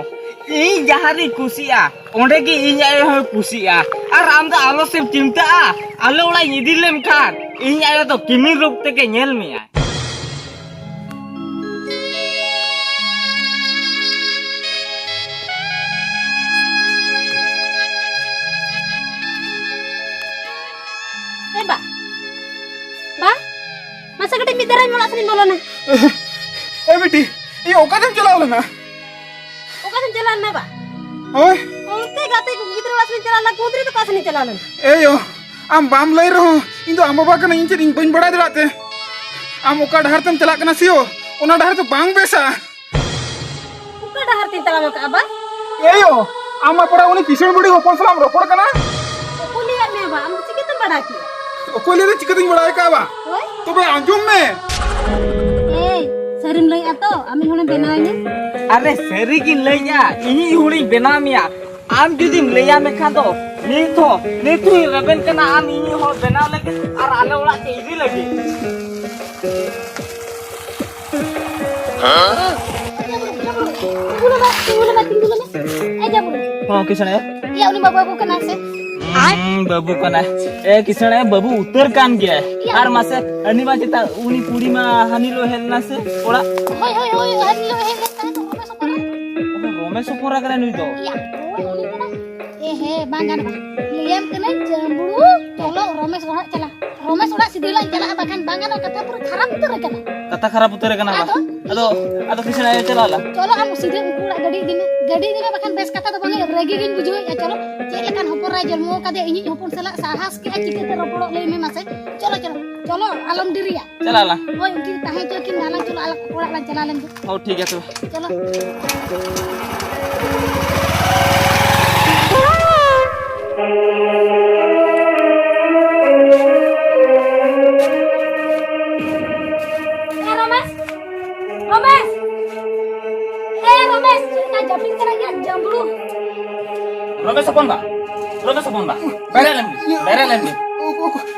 ᱤᱧ ᱡᱟᱦᱟᱸ ᱨᱤᱧ ᱠᱩᱥᱤᱜᱼᱟ, ᱚᱸᱰᱮ ᱜᱮ ᱤᱧ ᱟᱭᱳ ᱦᱚᱸᱭ ᱠᱩᱥᱤᱜᱼᱟ᱾ ᱟᱨ ᱟᱢ ᱫᱚ ᱟᱞᱚ ᱥᱮᱢ ᱪᱤᱱᱛᱟᱹᱜᱼᱟ, ᱟᱞᱮ ᱚᱲᱟᱜ ᱤᱧ ᱤᱫᱤ ᱞᱮᱢ ᱠᱷᱟᱱ ᱤᱧ ᱟᱭᱳ ᱫᱚ ᱠᱤᱢᱤᱱ ᱨᱩᱯ ᱛᱮᱜᱮ ᱧᱮᱞ ᱢᱮᱭᱟᱭ᱾ ᱮ ᱵᱟ, ᱵᱟ, ᱢᱟᱥᱮ ᱠᱟᱹᱴᱤᱡ ᱢᱤᱫ ᱫᱷᱟᱨᱟᱧ ᱚᱲᱟᱜ ᱥᱮᱱᱤᱧ ᱵᱚᱞᱚᱱᱟ᱾ ᱮ ᱵᱤᱴᱤ, ᱤᱧ ᱚᱠᱟᱛᱮᱢ ᱪᱟᱞᱟᱣ ᱞᱮᱱᱟ? ᱚᱠᱟᱛᱮᱢ ᱪᱟᱞᱟᱣ ᱞᱮᱱᱟ ᱵᱟ? ᱦᱳᱭ᱾ ᱚᱱᱛᱮ ᱜᱟᱛᱮ ᱠᱚ ᱜᱤᱫᱽᱨᱟᱹ ᱚᱲᱟᱜ ᱥᱮᱱᱤᱧ ᱪᱟᱞᱟᱣ ᱞᱮᱱᱟ, ᱠᱩᱫᱽᱨᱤ ᱛᱟᱠᱚ ᱚᱲᱟᱜ ᱥᱮᱱᱤᱧ ᱪᱟᱞᱟᱣ ᱞᱮᱱᱟ᱾ ᱮᱭᱳ, ᱟᱢ ᱵᱟᱢ ᱞᱟᱹᱭ ᱨᱮᱦᱚᱸ ᱤᱧ ᱫᱚ ᱟᱢ ᱵᱟᱵᱟ ᱠᱟᱹᱱᱟᱹᱧ, ᱤᱧ ᱪᱮᱫ ᱤᱧ ᱵᱟᱹᱧ ᱵᱟᱲᱟᱭ ᱫᱟᱲᱮᱭᱟᱜ ᱛᱮ? ᱟᱢ ᱚᱠᱟ ᱰᱟᱦᱟᱨ ᱛᱮᱢ ᱪᱟᱞᱟᱜ ᱠᱟᱱᱟ ᱥᱮᱭᱳ, ᱚᱱᱟ ᱰᱟᱦᱟᱨ ᱫᱚ ᱵᱟᱝ ᱵᱮᱥᱟ᱾ ᱚᱠᱟ ᱰᱟᱦᱟᱨ ᱛᱮᱧ ᱛᱟᱲᱟᱢ ᱟᱠᱟᱜᱼᱟ ᱵᱟ? ᱮᱭᱳ, ᱟᱢ ᱢᱟ ᱯᱟᱲᱟ ᱩᱱᱤ ᱠᱤᱥᱟᱹᱬ ᱵᱩᱲᱦᱤ ᱦᱚᱯᱚᱱ ᱥᱟᱞᱟᱜ ᱮᱢ ᱨᱚᱯᱚᱲ ᱠᱟᱱᱟ᱾ ᱚᱠᱚᱭ ᱞᱟᱹᱭᱟᱫ ᱢᱮᱭᱟ ᱵᱟ? ᱟᱢ ᱫᱚ ᱪᱤᱠᱟᱹᱛᱮᱢ ᱵᱟᱲᱟᱭ ᱠᱮᱫᱟ? ᱚᱠᱚᱭ ᱞᱟᱹᱭᱫᱟ ᱪᱤᱠᱟᱹᱛᱤᱧ ᱵᱟᱲᱟᱭ ᱠᱟᱜᱼᱟ ᱵᱟ? ᱦᱳᱭ᱾ ᱛᱚᱵᱮ ᱟᱸᱡᱚᱢ ᱢᱮ᱾ ᱮᱭ, ᱥᱟᱹᱨᱤᱢ ᱞᱟᱹᱭᱮᱫᱼᱟ ᱛᱚ? ᱟᱢᱤᱡ ᱦᱚᱲᱮᱢ ᱵᱮᱱᱟᱣᱤᱧᱟ? ᱟᱨᱮ, ᱥᱟᱹᱨᱤ ᱜᱤᱧ ᱞᱟᱹᱭᱮᱫᱼᱟ, ᱤᱧᱤᱡ ᱦᱚᱲᱤᱧ ᱵᱮᱱᱟᱣ ᱢᱮᱭᱟ᱾ ᱟᱢ ᱡᱩᱫᱤᱢ ᱞᱟᱹᱭᱟ ᱢᱮᱠᱷᱟᱱ ᱫᱚ ᱱᱤᱛ ᱦᱚᱸ, ᱱᱤᱛ ᱦᱚᱸᱧ ᱨᱮᱵᱮᱱ ᱠᱟᱱᱟ ᱟᱢ ᱤᱧᱤᱡ ᱦᱚᱲ ᱵᱮᱱᱟᱣ ᱞᱟᱹᱜᱤᱫ ᱟᱨ ᱟᱞᱮ ᱚᱲᱟᱜ ᱛᱮ ᱤᱫᱤ ᱞᱟᱹᱜᱤᱫ᱾ ᱛᱤᱸᱜᱩ ᱞᱮ ᱢᱮ, ᱛᱤᱸᱜᱩ ᱞᱮ ᱢᱮ, ᱛᱤᱸᱜᱩ ᱞᱮ ᱢᱮ᱾ ᱮ ᱡᱟᱵᱩ᱾ ᱦᱚᱸ, ᱠᱤᱥᱟᱹᱬ ᱟᱭᱳ᱾ ᱭᱟ, ᱩᱱᱤ ᱢᱟ ᱵᱟᱹᱵᱩ ᱠᱟᱱᱟᱭ ᱥᱮ? ᱦᱩᱸ, ᱵᱟᱹᱵᱩ ᱠᱟᱱᱟᱭ᱾ ᱮ, ᱠᱤᱥᱟᱹᱬ ᱟᱭᱳ, ᱵᱟᱹᱵᱩ ᱩᱛᱟᱹᱨ ᱠᱟᱱ ᱜᱮᱭᱟᱭ᱾ ᱭᱟ᱾ ᱟᱨ ᱢᱟᱥᱮ, ᱦᱟᱹᱱᱤ ᱢᱟ ᱪᱮᱛᱟ ᱩᱱᱤ ᱠᱩᱲᱤ ᱢᱟ ᱦᱟᱹᱱᱤ ᱞᱚ ᱦᱮᱡ ᱞᱮᱱᱟ ᱥᱮ ᱚᱲᱟᱜ? ᱦᱳᱭ, ᱦᱳᱭ, ᱦᱳᱭ, ᱦᱟᱹᱱᱤ ᱞᱚ ᱦᱮᱡ ᱞᱮᱱ ᱛᱟᱦᱮᱸ ᱫᱚ, ᱨᱚᱢᱮᱥ ᱚᱠᱚᱨ᱾ ᱚ, ᱨᱚᱢᱮᱥ ᱚᱠᱚᱨ ᱠᱟᱱᱟᱭ ᱱᱩᱭ ᱫᱚ? ᱭᱟ, ᱦᱳᱭ, ᱩᱱᱤ ᱠᱟᱱᱟᱭ᱾ ᱮ, ᱦᱮᱸ, ᱵᱟᱝ ᱜᱟᱱᱚᱜᱼᱟ᱾ ᱞᱟᱹᱭᱟᱢ ᱠᱟᱹᱱᱟᱹᱧ, ᱡᱟᱢᱵᱽᱲᱩ, ᱪᱚᱞᱚ, ᱨᱚᱢᱮᱥ ᱚᱲᱟᱜ ᱪᱟᱞᱟᱜ᱾ ᱨᱚᱢᱮᱥ ᱚᱲᱟᱜ ᱥᱤᱫᱷᱟᱹ ᱞᱟᱝ ᱪᱟᱞᱟᱜᱼᱟ, ᱵᱟᱠᱷᱟᱱ ᱵᱟᱝ ᱜᱟᱱᱚᱜ, ᱠᱟᱛᱷᱟ ᱯᱩᱨᱟᱹ ᱠᱷᱟᱨᱟᱯ ᱩᱛᱟᱹᱨ ᱟᱠᱟᱱᱟ᱾ ᱠᱟᱛᱷᱟ ᱠᱷᱟᱨᱟᱯ ᱩᱛᱟᱹᱨ ᱟᱠᱟᱱᱟ ᱵᱟ? ᱟᱫᱚ? ᱟᱫᱚ, ᱟᱫᱚ ᱠᱤᱥᱟᱹᱬ ᱟᱭᱳ ᱪᱟᱞᱟᱜ ᱟᱞᱟᱝ᱾ ᱪᱚᱞᱚ, ᱟᱢ ᱥᱤᱫᱷᱟᱹ ᱩᱱᱠᱩ ᱚᱲᱟᱜ ᱜᱟᱹᱰᱤ ᱤᱫᱤ ᱢᱮ, ᱜᱟᱹᱰᱤ ᱤᱫᱤ ᱢᱮ, ᱵᱟᱠᱷᱟᱱ ᱵᱮᱥ ᱠᱟᱛᱷᱟ ᱫᱚ ᱵᱟᱝ ᱦᱩᱭᱩᱜᱼᱟ, ᱨᱟᱹᱜᱤ ᱜᱤᱧ ᱵᱩᱡᱷᱟᱹᱣᱮᱫᱼᱟ᱾ ᱪᱚᱞᱚ, ᱪᱮᱫ ᱞᱮᱠᱟᱱ ᱦᱚᱯᱚᱱ ᱨᱟᱭ ᱡᱚᱱᱢᱚ ᱟᱠᱟᱫᱮᱭᱟ, ᱤᱧᱤᱡ ᱦᱚᱯᱚᱱ ᱥᱟᱞᱟᱜ ᱥᱟᱦᱟᱥ ᱠᱮᱫᱼᱟ, ᱪᱤᱠᱟᱹᱛᱮ ᱨᱚᱯᱚᱲᱚᱜ ᱞᱟᱹᱭ ᱢᱮ ᱢᱟᱥᱮ᱾ ᱪᱚᱞᱚ, ᱪᱚᱞᱚ, ᱪᱚᱞᱚ, ᱟᱞᱚᱢ ᱰᱮᱨᱤᱭᱟ᱾ ᱪᱟᱞᱟᱜ ᱟᱞᱟᱝ᱾ ᱦᱳᱭ, ᱩᱱᱠᱤᱱ ᱛᱟᱦᱮᱸ ᱦᱚᱪᱚ ᱠᱤᱱ, ᱟᱞᱟᱝ ᱪᱚᱞᱚ, ᱟᱞᱟᱝ ᱚᱲᱟᱜ ᱞᱟᱝ ᱪᱟᱞᱟᱣ ᱞᱮᱱ ᱜᱮ᱾ ᱦᱳᱭ, ᱴᱷᱤᱠ ᱜᱮᱭᱟ ᱛᱚᱵᱮ᱾ ᱪᱚᱞᱚ᱾ ᱮ ᱨᱚᱢᱮᱥ, ᱨᱚᱢᱮᱥ, ᱮ ᱨᱚᱢᱮᱥ, ᱪᱮᱫ ᱞᱮᱠᱟ ᱡᱟᱹᱯᱤᱫ ᱠᱟᱱᱟ ᱤᱧᱟᱜ ᱡᱟᱢᱵᱽᱲᱩ? ᱨᱚᱢᱮᱥ ᱦᱚᱯᱚᱱ ᱵᱟ, ᱨᱚᱢᱮᱥ ᱦᱚᱯᱚᱱ ᱵᱟ, ᱵᱮᱨᱮᱫ ᱞᱮᱱ ᱜᱮ, ᱵᱮᱨᱮᱫ ᱞᱮᱱ ᱜᱮ᱾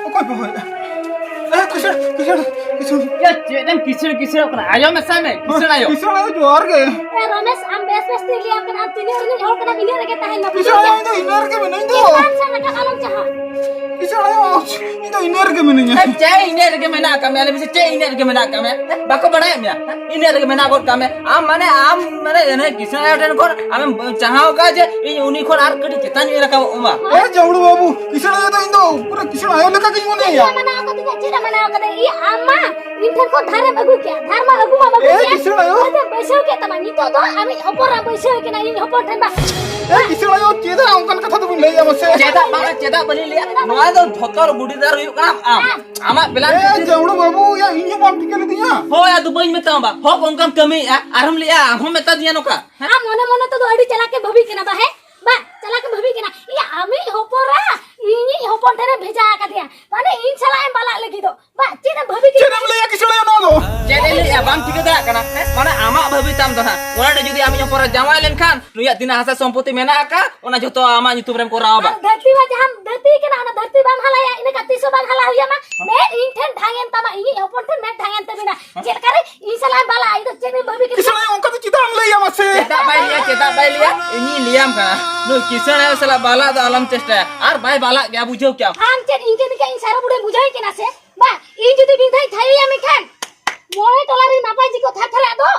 ᱚᱠᱚᱭ ᱯᱮ ᱦᱚᱦᱚᱭᱮᱫᱼᱟ? ᱮ, ᱠᱤᱥᱟᱹᱬ, ᱠᱤᱥᱟᱹᱬ, ᱠᱤᱥᱟᱹᱬ᱾ ᱭᱟ, ᱪᱮᱫ ᱮᱢ ᱠᱤᱥᱟᱹᱬ, ᱠᱤᱥᱟᱹᱬᱚᱜ ᱠᱟᱱᱟ? ᱟᱸᱡᱚᱢ ᱢᱮᱥᱮ ᱢᱮ, ᱠᱤᱥᱟᱹᱬ ᱟᱭᱳ᱾ ᱠᱤᱥᱟᱹᱬ ᱟᱭᱳ, ᱡᱚᱦᱟᱨ ᱜᱮ᱾ ᱮ, ᱨᱚᱢᱮᱥ, ᱟᱢ ᱵᱮᱥ ᱵᱮᱥ ᱛᱮ ᱞᱟᱹᱭᱟᱢ ᱠᱟᱱᱟ, ᱟᱢ ᱛᱤᱱᱟᱹᱜ ᱨᱤᱱᱤᱡ ᱦᱚᱲ ᱠᱟᱱᱟᱢ, ᱤᱱᱟᱹᱜ ᱨᱮᱜᱮ ᱛᱟᱦᱮᱱ ᱢᱮ, ᱵᱩᱡᱷᱟᱹᱣ ᱠᱤᱥᱟᱹᱬ ᱟᱭᱳ, ᱠᱮᱫᱟᱢ? ᱤᱧ ᱫᱚ ᱤᱱᱟᱹ ᱨᱮᱜᱮ ᱢᱮᱱᱟᱹᱧ ᱫᱚ᱾ ᱪᱮᱛᱟᱱ ᱥᱮᱫ ᱨᱟᱠᱟᱵ ᱟᱞᱚᱢ ᱪᱟᱦᱟ᱾ ᱠᱤᱥᱟᱹᱬ ᱟᱭᱳ, ᱤᱧ ᱫᱚ ᱤᱱᱟᱹ ᱨᱮᱜᱮ ᱢᱤᱱᱟᱹᱧᱟ᱾ ᱮ, ᱪᱮᱫ ᱤᱱᱟᱹ ᱨᱮᱜᱮ ᱢᱮᱱᱟᱜ ᱟᱠᱟᱫ ᱢᱮᱭᱟ? ᱞᱟᱹᱭ ᱢᱮᱥᱮ, ᱪᱮᱫ ᱤᱱᱟᱹ ᱨᱮᱜᱮ ᱢᱮᱱᱟᱜ ᱟᱠᱟᱫ ᱢᱮᱭᱟ? ᱦᱮᱸ? ᱵᱟᱠᱚ ᱵᱟᱲᱟᱭᱮᱫ ᱢᱮᱭᱟ? ᱦᱮᱸ? ᱤᱱᱟᱹ ᱨᱮᱜᱮ ᱢᱮᱱᱟᱜ ᱜᱚᱫ ᱠᱟᱜ ᱢᱮ᱾ ᱟᱢ ᱢᱟᱱᱮ, ᱟᱢ ᱢᱟᱱᱮ, ᱤᱱᱟᱹ ᱠᱤᱥᱟᱹᱬ ᱟᱭᱳ ᱴᱷᱮᱱ ᱠᱷᱚᱱ ᱟᱢᱮᱢ ᱪᱟᱦᱟᱣ ᱠᱟᱜᱼᱟ ᱡᱮ ᱤᱧ ᱩᱱᱤ ᱠᱷᱚᱱ ᱟᱨ ᱠᱟᱹᱴᱤᱡ ᱪᱮᱛᱟᱱ ᱧᱚᱜ ᱤᱧ ᱨᱟᱠᱟᱵᱚᱜ ᱢᱟ᱾ ᱮ ᱡᱟᱹᱢᱲᱩ ᱵᱟᱹᱵᱩ, ᱠᱤᱥᱟᱹᱬ ᱟᱭᱳ ᱫᱚ ᱤᱧ ᱫᱚ ᱯᱩᱨᱟᱹ ᱠᱤᱥᱟᱹᱬ ᱟᱭᱳ ᱞᱮᱠᱟ ᱜᱤᱧ ᱢᱚᱱᱮᱭᱟ᱾ ᱪᱮᱫ ᱮ ᱢᱟᱱᱟᱣ ᱠᱟᱫᱮᱭᱟ? ᱪᱮᱫ ᱮ ᱢᱟᱱᱟᱣ ᱠᱟᱫᱮᱭᱟ? ᱤᱭᱟᱹ, ᱟᱢ ᱢᱟ ᱤᱧ ᱴᱷᱮᱱ ᱠᱷᱚᱱ ᱫᱷᱟᱨᱮᱢ ᱟᱹᱜᱩ ᱠᱮᱭᱟ, ᱫᱷᱟᱨ ᱢᱟ ᱟᱹᱜᱩ ᱢᱟᱢ ᱟᱹᱜᱩ ᱮ ᱠᱮᱭᱟ᱾ ᱠᱤᱥᱟᱹᱬ ᱟᱭᱳ᱾ ᱟᱫᱚ ᱵᱟᱹᱭᱥᱟᱹᱣ ᱠᱮᱫ ᱛᱟᱢᱟ, ᱱᱤᱛᱚᱜ ᱫᱚ ᱟᱢᱤᱡ ᱦᱚᱯᱚᱱ ᱮ ᱵᱟᱹᱭᱥᱟᱹᱣ ᱠᱟᱱᱟ ᱤᱧ ᱦᱚᱯᱚᱱ ᱴᱷᱮᱱ ᱵᱟ᱾ ᱮ ᱠᱤᱥᱟᱹᱬ ᱟᱭᱳ, ᱪᱮᱫᱟᱜ ᱚᱱᱠᱟᱱ ᱠᱟᱛᱷᱟ ᱫᱚᱵᱤᱱ ᱞᱟᱹᱭᱮᱫᱼᱟ ᱢᱟᱥᱮ? ᱪᱮᱫᱟᱜ ᱵᱟᱝᱟ, ᱪᱮᱫᱟᱜ ᱵᱟᱹᱞᱤᱧ ᱞᱟᱹᱭᱟ? ᱱᱚᱣᱟ ᱫᱚ ᱵᱷᱚᱛᱚᱨ ᱜᱩᱰᱤᱫᱟᱨ ᱦᱩᱭᱩᱜ ᱠᱟᱱᱟ ᱟᱢ᱾ ᱟᱢᱟᱜ plan ᱮ ᱠᱷᱟᱹᱛᱤᱨ᱾ ᱡᱟᱹᱢᱲᱩ ᱵᱟᱹᱵᱩ, ᱭᱟ, ᱤᱧ ᱦᱚᱸ ᱵᱟᱢ ᱴᱷᱤᱠᱟᱹ ᱞᱤᱫᱤᱧᱟ᱾ ᱦᱳᱭ, ᱟᱫᱚ ᱵᱟᱹᱧ ᱢᱮᱛᱟᱢᱟ ᱵᱟ, ᱦᱚᱠ ᱚᱱᱠᱟᱢ ᱠᱟᱹᱢᱤᱭᱮᱫᱼᱟ, ᱟᱨᱦᱚᱢ ᱞᱟᱹᱭᱮᱫᱼᱟ, ᱟᱢ ᱦᱚᱸ ᱢᱮᱛᱟ ᱫᱤᱧᱟ ᱱᱚᱝᱠᱟ᱾ ᱦᱮᱸ? ᱟᱢ ᱢᱚᱱᱮ ᱢᱚᱱᱮ ᱛᱮᱫᱚ ᱟᱹᱰᱤ ᱪᱟᱞᱟᱠ ᱮᱢ ᱵᱷᱟᱹᱵᱤᱜ ᱠᱟᱱᱟ ᱵᱟ, ᱦᱮᱸ? ᱵᱟ, ᱪᱟᱞᱟᱠ ᱮᱢ ᱵᱷᱟᱹᱵᱤᱜ ᱠᱟᱱᱟ᱾ ᱤᱭᱟᱹ, ᱟᱢᱤᱡ ᱦᱚᱯᱚᱱ ᱨᱟ, ᱤᱧᱤᱡ ᱦᱚᱯᱚᱱ ᱴᱷᱮᱱᱮ ᱵᱷᱮᱡᱟ ᱟᱠᱟᱫᱮᱭᱟ᱾ ᱢᱟᱱᱮ, ᱤᱧ ᱥᱟᱞᱟᱜ ᱮᱢ ᱵᱟᱞᱟᱜ ᱞᱟᱹᱜᱤᱫᱚᱜ᱾ ᱵᱟ, ᱪᱮᱫ ᱮᱢ ᱵᱷᱟᱹᱵᱤ ᱠᱮᱫᱟ? ᱪᱮᱫ ᱮᱢ ᱞᱟᱹᱭᱟ ᱠᱤᱥᱟᱹᱬ ᱟᱭᱳ ᱱᱚᱣᱟ ᱫᱚ? ᱪᱮᱫ ᱮ ᱞᱟᱹᱭᱮᱫᱼᱟ? ᱵᱟᱢ ᱴᱷᱤᱠᱟᱹ ᱫᱟᱲᱮᱭᱟᱜ ᱠᱟᱱᱟ? ᱦᱮᱸ? ᱢᱟᱱᱮ, ᱟᱢᱟᱜ ᱵᱷᱟᱹᱵᱤ ᱛᱟᱢ ᱫᱚ ᱦᱟᱸᱜ᱾ ᱚᱲᱟᱜ ᱨᱮ ᱡᱩᱫᱤ ᱟᱢᱤᱡ ᱦᱚᱯᱚᱱ ᱨᱟ ᱡᱟᱶᱟᱭ ᱞᱮᱱᱠᱷᱟᱱ, ᱱᱩᱭᱟᱜ ᱛᱤᱱᱟᱹᱜ ᱦᱟᱥᱟ ᱥᱚᱢᱯᱚᱛᱤ ᱢᱮᱱᱟᱜ ᱟᱠᱟᱫ, ᱚᱱᱟ ᱡᱷᱚᱛᱚ ᱟᱢᱟᱜ ᱧᱩᱛᱩᱢ ᱨᱮᱢ ᱠᱚᱨᱟᱣᱟ ᱵᱟ᱾ ᱟᱨ ᱫᱷᱟᱹᱨᱛᱤ ᱢᱟ ᱡᱟᱦᱟᱸ ᱫᱷᱟᱹᱨᱛᱤ ᱠᱟᱱᱟ, ᱚᱱᱟ ᱫᱷᱟᱹᱨᱛᱤ ᱵᱟᱢ ᱦᱟᱞᱟᱭᱟ, ᱤᱱᱟᱹ ᱠᱷᱟᱱ ᱛᱤᱥ ᱦᱚᱸ ᱵᱟᱝ ᱦᱟᱞᱟ ᱦᱩᱭ ᱟᱢᱟ᱾ ᱢᱮᱫ ᱤᱧ ᱴᱷᱮᱱ ᱰᱷᱟᱝ ᱮᱱ ᱛᱟᱢᱟ, ᱤᱧᱤᱡ ᱦᱚᱯᱚᱱ ᱴᱷᱮᱱ ᱢᱮᱫ ᱰᱷᱟᱝ ᱮᱱ ᱛᱟᱹᱵᱤᱱᱟ᱾ ᱪᱮᱫ ᱞᱮᱠᱟᱨᱮ ᱤᱧ ᱥᱟᱞᱟᱜ ᱮᱢ ᱵᱟᱞᱟᱜᱼᱟ? ᱤᱧ ᱫᱚ ᱪᱮᱫ ᱮᱢ ᱵᱷᱟᱹᱵᱤ ᱠᱮᱫᱟ? ᱠᱤᱥᱟᱹᱬ ᱟᱭᱳ, ᱚᱱᱠᱟ ᱫᱚ ᱪᱮᱫᱟᱜ ᱮᱢ ᱞᱟᱹᱭᱟ ᱢᱟᱥᱮ? ᱪᱮᱫᱟᱜ ᱵᱟᱭ ᱞᱟᱹᱭᱟ, ᱪᱮᱫᱟᱜ ᱵᱟᱭ ᱞᱟᱹᱭᱟ? ᱤᱧᱤᱧ ᱞᱟᱹᱭᱟᱢ ᱠᱟᱱᱟ, ᱱᱩᱭ ᱠᱤᱥᱟᱹᱬ ᱟᱭᱳ ᱥᱟᱞᱟᱜ ᱵᱟᱞᱟᱜ ᱫᱚ ᱟᱞᱚᱢ ᱪᱮᱥᱴᱟᱭᱟ, ᱟᱨ ᱵᱟᱭ ᱵᱟᱞᱟᱜ ᱜᱮᱭᱟ, ᱵᱩᱡᱷᱟᱹᱣ ᱠᱮᱜᱼᱟᱢ᱾ ᱟᱢ ᱪᱮᱫ ᱤᱧ ᱪᱮᱫ ᱞᱮᱠᱟ ᱤᱧ ᱥᱟᱨᱟ ᱵᱩᱰᱷᱤ ᱵᱩᱡᱷᱟᱹᱣ ᱠᱟᱱᱟ ᱥᱮ? ᱵᱟ, ᱤᱧ ᱡᱩᱫᱤ ᱢᱤᱫ ᱫᱷᱟᱣ ᱛᱷᱟᱭᱚᱭᱟ ᱢᱮᱱᱠᱷᱟᱱ ᱢᱚᱬᱮ ᱴᱚᱞᱟ ᱨᱮ ᱱᱟᱯᱟᱭ ᱡᱤᱠᱚ ᱛᱷᱟᱨ ᱛᱷᱟᱨᱟᱜ ᱫᱚ,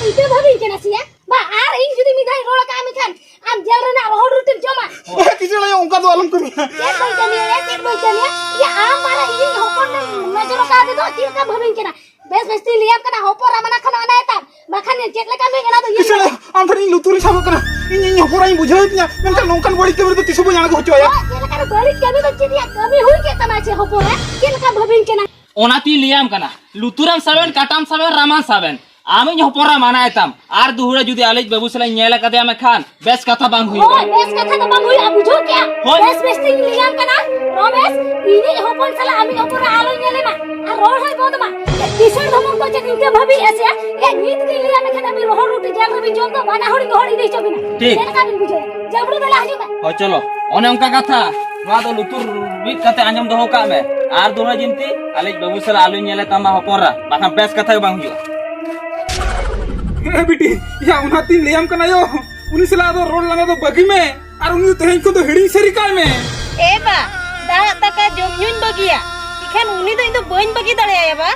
ᱤᱧ ᱫᱚ ᱵᱷᱟᱹᱵᱤᱧ ᱠᱟᱱᱟ ᱥᱮᱭᱟ᱾ ᱵᱟ, ᱟᱨ ᱤᱧ ᱡᱩᱫᱤ ᱪᱮᱫᱟᱜ ᱤᱧ ᱨᱚᱲ ᱟᱠᱟᱫᱼᱟ ᱢᱮᱱᱠᱷᱟᱱ ᱟᱢ ᱡᱮᱞ ᱨᱮᱱᱟᱜ ᱨᱚᱦᱚᱲ ᱨᱩᱴᱤᱢ ᱡᱚᱢᱟ? ᱮ, ᱠᱤᱥᱟᱹᱬ ᱟᱭᱳ, ᱚᱱᱠᱟ ᱫᱚ ᱟᱞᱚᱢ ᱠᱟᱹᱢᱤᱭᱟ᱾ ᱪᱮᱫ ᱵᱟᱹᱧ ᱠᱟᱹᱢᱤᱭᱟ? ᱪᱮᱫ ᱵᱟᱹᱧ ᱠᱟᱹᱢᱤᱭᱟ? ᱭᱟ, ᱟᱢ ᱢᱟᱨᱟ ᱤᱧᱤᱡ ᱦᱚᱯᱚᱱ ᱮᱢ ᱱᱚᱡᱚᱨ ᱟᱠᱟᱫᱮ ᱫᱚ ᱪᱮᱫ ᱞᱮᱠᱟ ᱵᱷᱟᱹᱵᱤᱧ ᱠᱟᱱᱟ? ᱵᱮᱥ ᱵᱮᱥ ᱛᱤᱧ ᱞᱟᱹᱭᱟᱢ ᱠᱟᱱᱟ, ᱦᱚᱯᱚᱱ ᱨᱟ ᱢᱟᱱᱟ ᱠᱷᱟᱱ ᱚᱱᱟᱭ ᱛᱟᱢ, ᱵᱟᱠᱷᱟᱱ ᱪᱮᱫ ᱞᱮᱠᱟ ᱢᱮ ᱚᱱᱟ ᱫᱚ ᱤᱧ ᱠᱤᱥᱟᱹᱬ ᱟᱭᱳ, ᱟᱢ ᱴᱷᱮᱱ ᱤᱧ ᱞᱩᱛᱩᱨᱤᱧ ᱥᱟᱵ ᱠᱟᱱᱟ, ᱤᱧ ᱤᱧ ᱦᱚᱯᱚᱱ ᱨᱟᱧ ᱵᱩᱡᱷᱟᱹᱣ ᱫᱤᱧᱟ, ᱢᱮᱱᱠᱷᱟᱱ ᱱᱚᱝᱠᱟᱱ ᱵᱟᱹᱲᱤᱡ ᱠᱟᱹᱢᱤ ᱨᱮᱫᱚ ᱛᱤᱥ ᱦᱚᱸ ᱵᱟᱹᱧ ᱟᱬᱜᱚ ᱦᱚᱪᱚᱣᱟᱭᱟ᱾ ᱪᱮᱫ ᱞᱮᱠᱟᱱ ᱵᱟᱹᱲᱤᱡ ᱠᱟᱹᱢᱤ ᱫᱚ ᱪᱮᱫ ᱨᱮᱭᱟᱜ ᱠᱟᱹᱢᱤ ᱦᱩᱭ ᱠᱮᱫ ᱛᱟᱢᱟ ᱪᱮ ᱦᱚᱯᱚᱱ ᱨᱟ? ᱪᱮᱫ ᱞᱮᱠᱟ ᱵᱷᱟᱹᱵᱤᱧ ᱠᱟᱱᱟ? ᱚᱱᱟᱛᱤᱧ ᱞᱟᱹᱭᱟᱢ ᱠᱟᱱᱟ, ᱞᱩᱛᱩᱨᱮᱢ ᱥᱟᱵᱮᱱ, ᱠᱟᱴᱟᱢ ᱥᱟᱵᱮᱱ, ᱨᱟᱢᱟᱱ ᱥᱟᱵᱮᱱ, ᱟᱢᱤᱡ ᱦᱚᱯᱚᱱ ᱨᱟ ᱢᱟᱱᱟᱭ ᱛᱟᱢ᱾ ᱟᱨ ᱫᱩᱦᱲᱟᱹ ᱡᱩᱫᱤ ᱟᱞᱮᱭᱤᱡ ᱵᱟᱹᱵᱩ ᱥᱟᱞᱟᱜ ᱤᱧ ᱧᱮᱞ ᱟᱠᱟᱫᱮᱭᱟ ᱢᱮᱱᱠᱷᱟᱱ ᱵᱮᱥ ᱠᱟᱛᱷᱟ ᱵᱟᱝ ᱦᱩᱭᱩᱜᱼᱟ᱾ ᱦᱳᱭ, ᱵᱮᱥ ᱠᱟᱛᱷᱟ ᱫᱚ ᱵᱟᱝ ᱦᱩᱭᱩᱜᱼᱟ, ᱵᱩᱡᱷᱟᱹᱣ ᱠᱮᱜᱼᱟ? ᱦᱳᱭ᱾ ᱵᱮᱥ ᱵᱮᱥ ᱛᱤᱧ ᱞᱟᱹᱭᱟᱢ ᱠᱟᱱᱟ, ᱨᱚᱢᱮᱥ, ᱤᱧᱤᱡ ᱦᱚᱯᱚᱱ ᱥᱟᱞᱟᱜ ᱟᱢᱤᱡ ᱦᱚᱯᱚᱱ ᱨᱟ ᱟᱞᱚᱭ ᱧᱮᱞᱮ ᱢᱟ᱾ ᱟᱨ ᱨᱚᱲ ᱦᱚᱸᱭ ᱵᱚᱱᱫ ᱢᱟ᱾ ᱠᱤᱥᱟᱹᱬ ᱫᱷᱚᱢᱚᱱ ᱠᱚ ᱪᱮᱫ ᱤᱱᱠᱟᱹ ᱵᱷᱟᱹᱵᱤ ᱮᱥᱮ? ᱮ, ᱱᱤᱛ ᱜᱤᱧ ᱞᱟᱹᱭᱟ ᱢᱮᱱᱠᱷᱟᱱ ᱟᱹᱵᱤᱱ ᱨᱚᱦᱚᱲ ᱨᱩᱴᱤ ᱡᱮᱞ ᱨᱮᱵᱤᱱ ᱡᱚᱢ ᱫᱚ ᱵᱟᱱᱟ ᱦᱚᱲᱤᱧ ᱜᱚᱦᱚᱲ ᱤᱫᱤ ᱦᱚᱪᱚ ᱵᱤᱱᱟ᱾ ᱴᱷᱤᱠ᱾ ᱪᱮᱫ ᱞᱮᱠᱟ ᱵᱤᱱ ᱵᱩᱡᱷᱟᱹᱣᱟ? ᱡᱟᱹᱵᱽᱲᱩ ᱫᱮᱞᱟ ᱦᱤᱡᱩᱜ ᱢᱮ᱾ ᱦᱳᱭ, ᱪᱚᱞᱚ᱾ ᱚᱱᱮ ᱚᱱᱠᱟ ᱠᱟᱛᱷᱟ᱾ ᱱᱚᱣᱟ ᱫᱚ ᱞᱩᱛᱩᱨ ᱢᱤᱫ ᱠᱟᱛᱮ ᱟᱸᱡᱚᱢ ᱫᱚᱦᱚ ᱠᱟᱜ ᱢᱮ᱾ ᱟᱨ ᱫᱚᱦᱲᱟ ᱡᱤᱱᱛᱤ ᱟᱞᱮᱭᱤᱡ ᱵᱟᱹᱵᱩ ᱥᱟᱞᱟᱜ ᱟᱞᱚᱭ ᱧᱮᱞᱮ ᱛᱟᱢᱟ ᱦᱚᱯᱚᱱ ᱨᱟ, ᱵᱟᱠᱷᱟᱱ ᱵᱮᱥ ᱠᱟᱛᱷᱟ ᱜᱮ ᱵᱟᱝ ᱦᱩᱭᱩᱜᱼᱟ᱾ ᱦᱮᱸ ᱵᱤᱴᱤ, ᱭᱟ ᱚᱱᱟᱛᱤᱧ ᱞᱟᱹᱭᱟᱢ ᱠᱟᱱᱟ ᱭᱳ, ᱩᱱᱤ ᱥᱟᱞᱟᱜ ᱫᱚ ᱨᱚᱲ ᱞᱟᱸᱫᱟ ᱫᱚ ᱵᱟᱹᱜᱤ ᱢᱮ᱾ ᱟᱨ ᱩᱱᱤ ᱫᱚ ᱛᱮᱦᱮᱧ ᱠᱷᱚᱱ ᱫᱚ ᱦᱤᱲᱤᱧ ᱥᱟᱹᱨᱤ ᱠᱟᱭ ᱢᱮ᱾ ᱮ ᱵᱟ, ᱫᱟᱜ ᱫᱟᱠᱟ ᱡᱚᱢ ᱧᱩᱧ ᱵᱟᱹᱜᱤᱭᱟ, ᱤᱠᱷᱟᱹᱱ ᱩᱱᱤ ᱫᱚ ᱤᱧ ᱫᱚ ᱵᱟᱹᱧ ᱵᱟᱹᱜᱤ ᱫᱟᱲᱮᱭᱟᱭᱟ ᱵᱟ᱾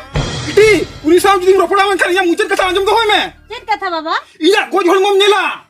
ᱵᱤᱴᱤ, ᱩᱱᱤ ᱥᱟᱶ ᱡᱩᱫᱤᱢ ᱨᱚᱯᱚᱲᱟ ᱢᱮᱱᱠᱷᱟᱱ ᱤᱧᱟᱹᱜ ᱢᱩᱪᱟᱹᱫ ᱠᱟᱛᱷᱟ ᱟᱸᱡᱚᱢ ᱫᱚᱦᱚᱭ ᱢᱮ᱾ ᱪᱮᱫ ᱠᱟᱛᱷᱟ ᱵᱟᱵᱟ? ᱤᱧᱟᱹᱜ ᱜᱚᱡ ᱦᱚᱲᱢᱚᱢ ᱧᱮᱞᱟ᱾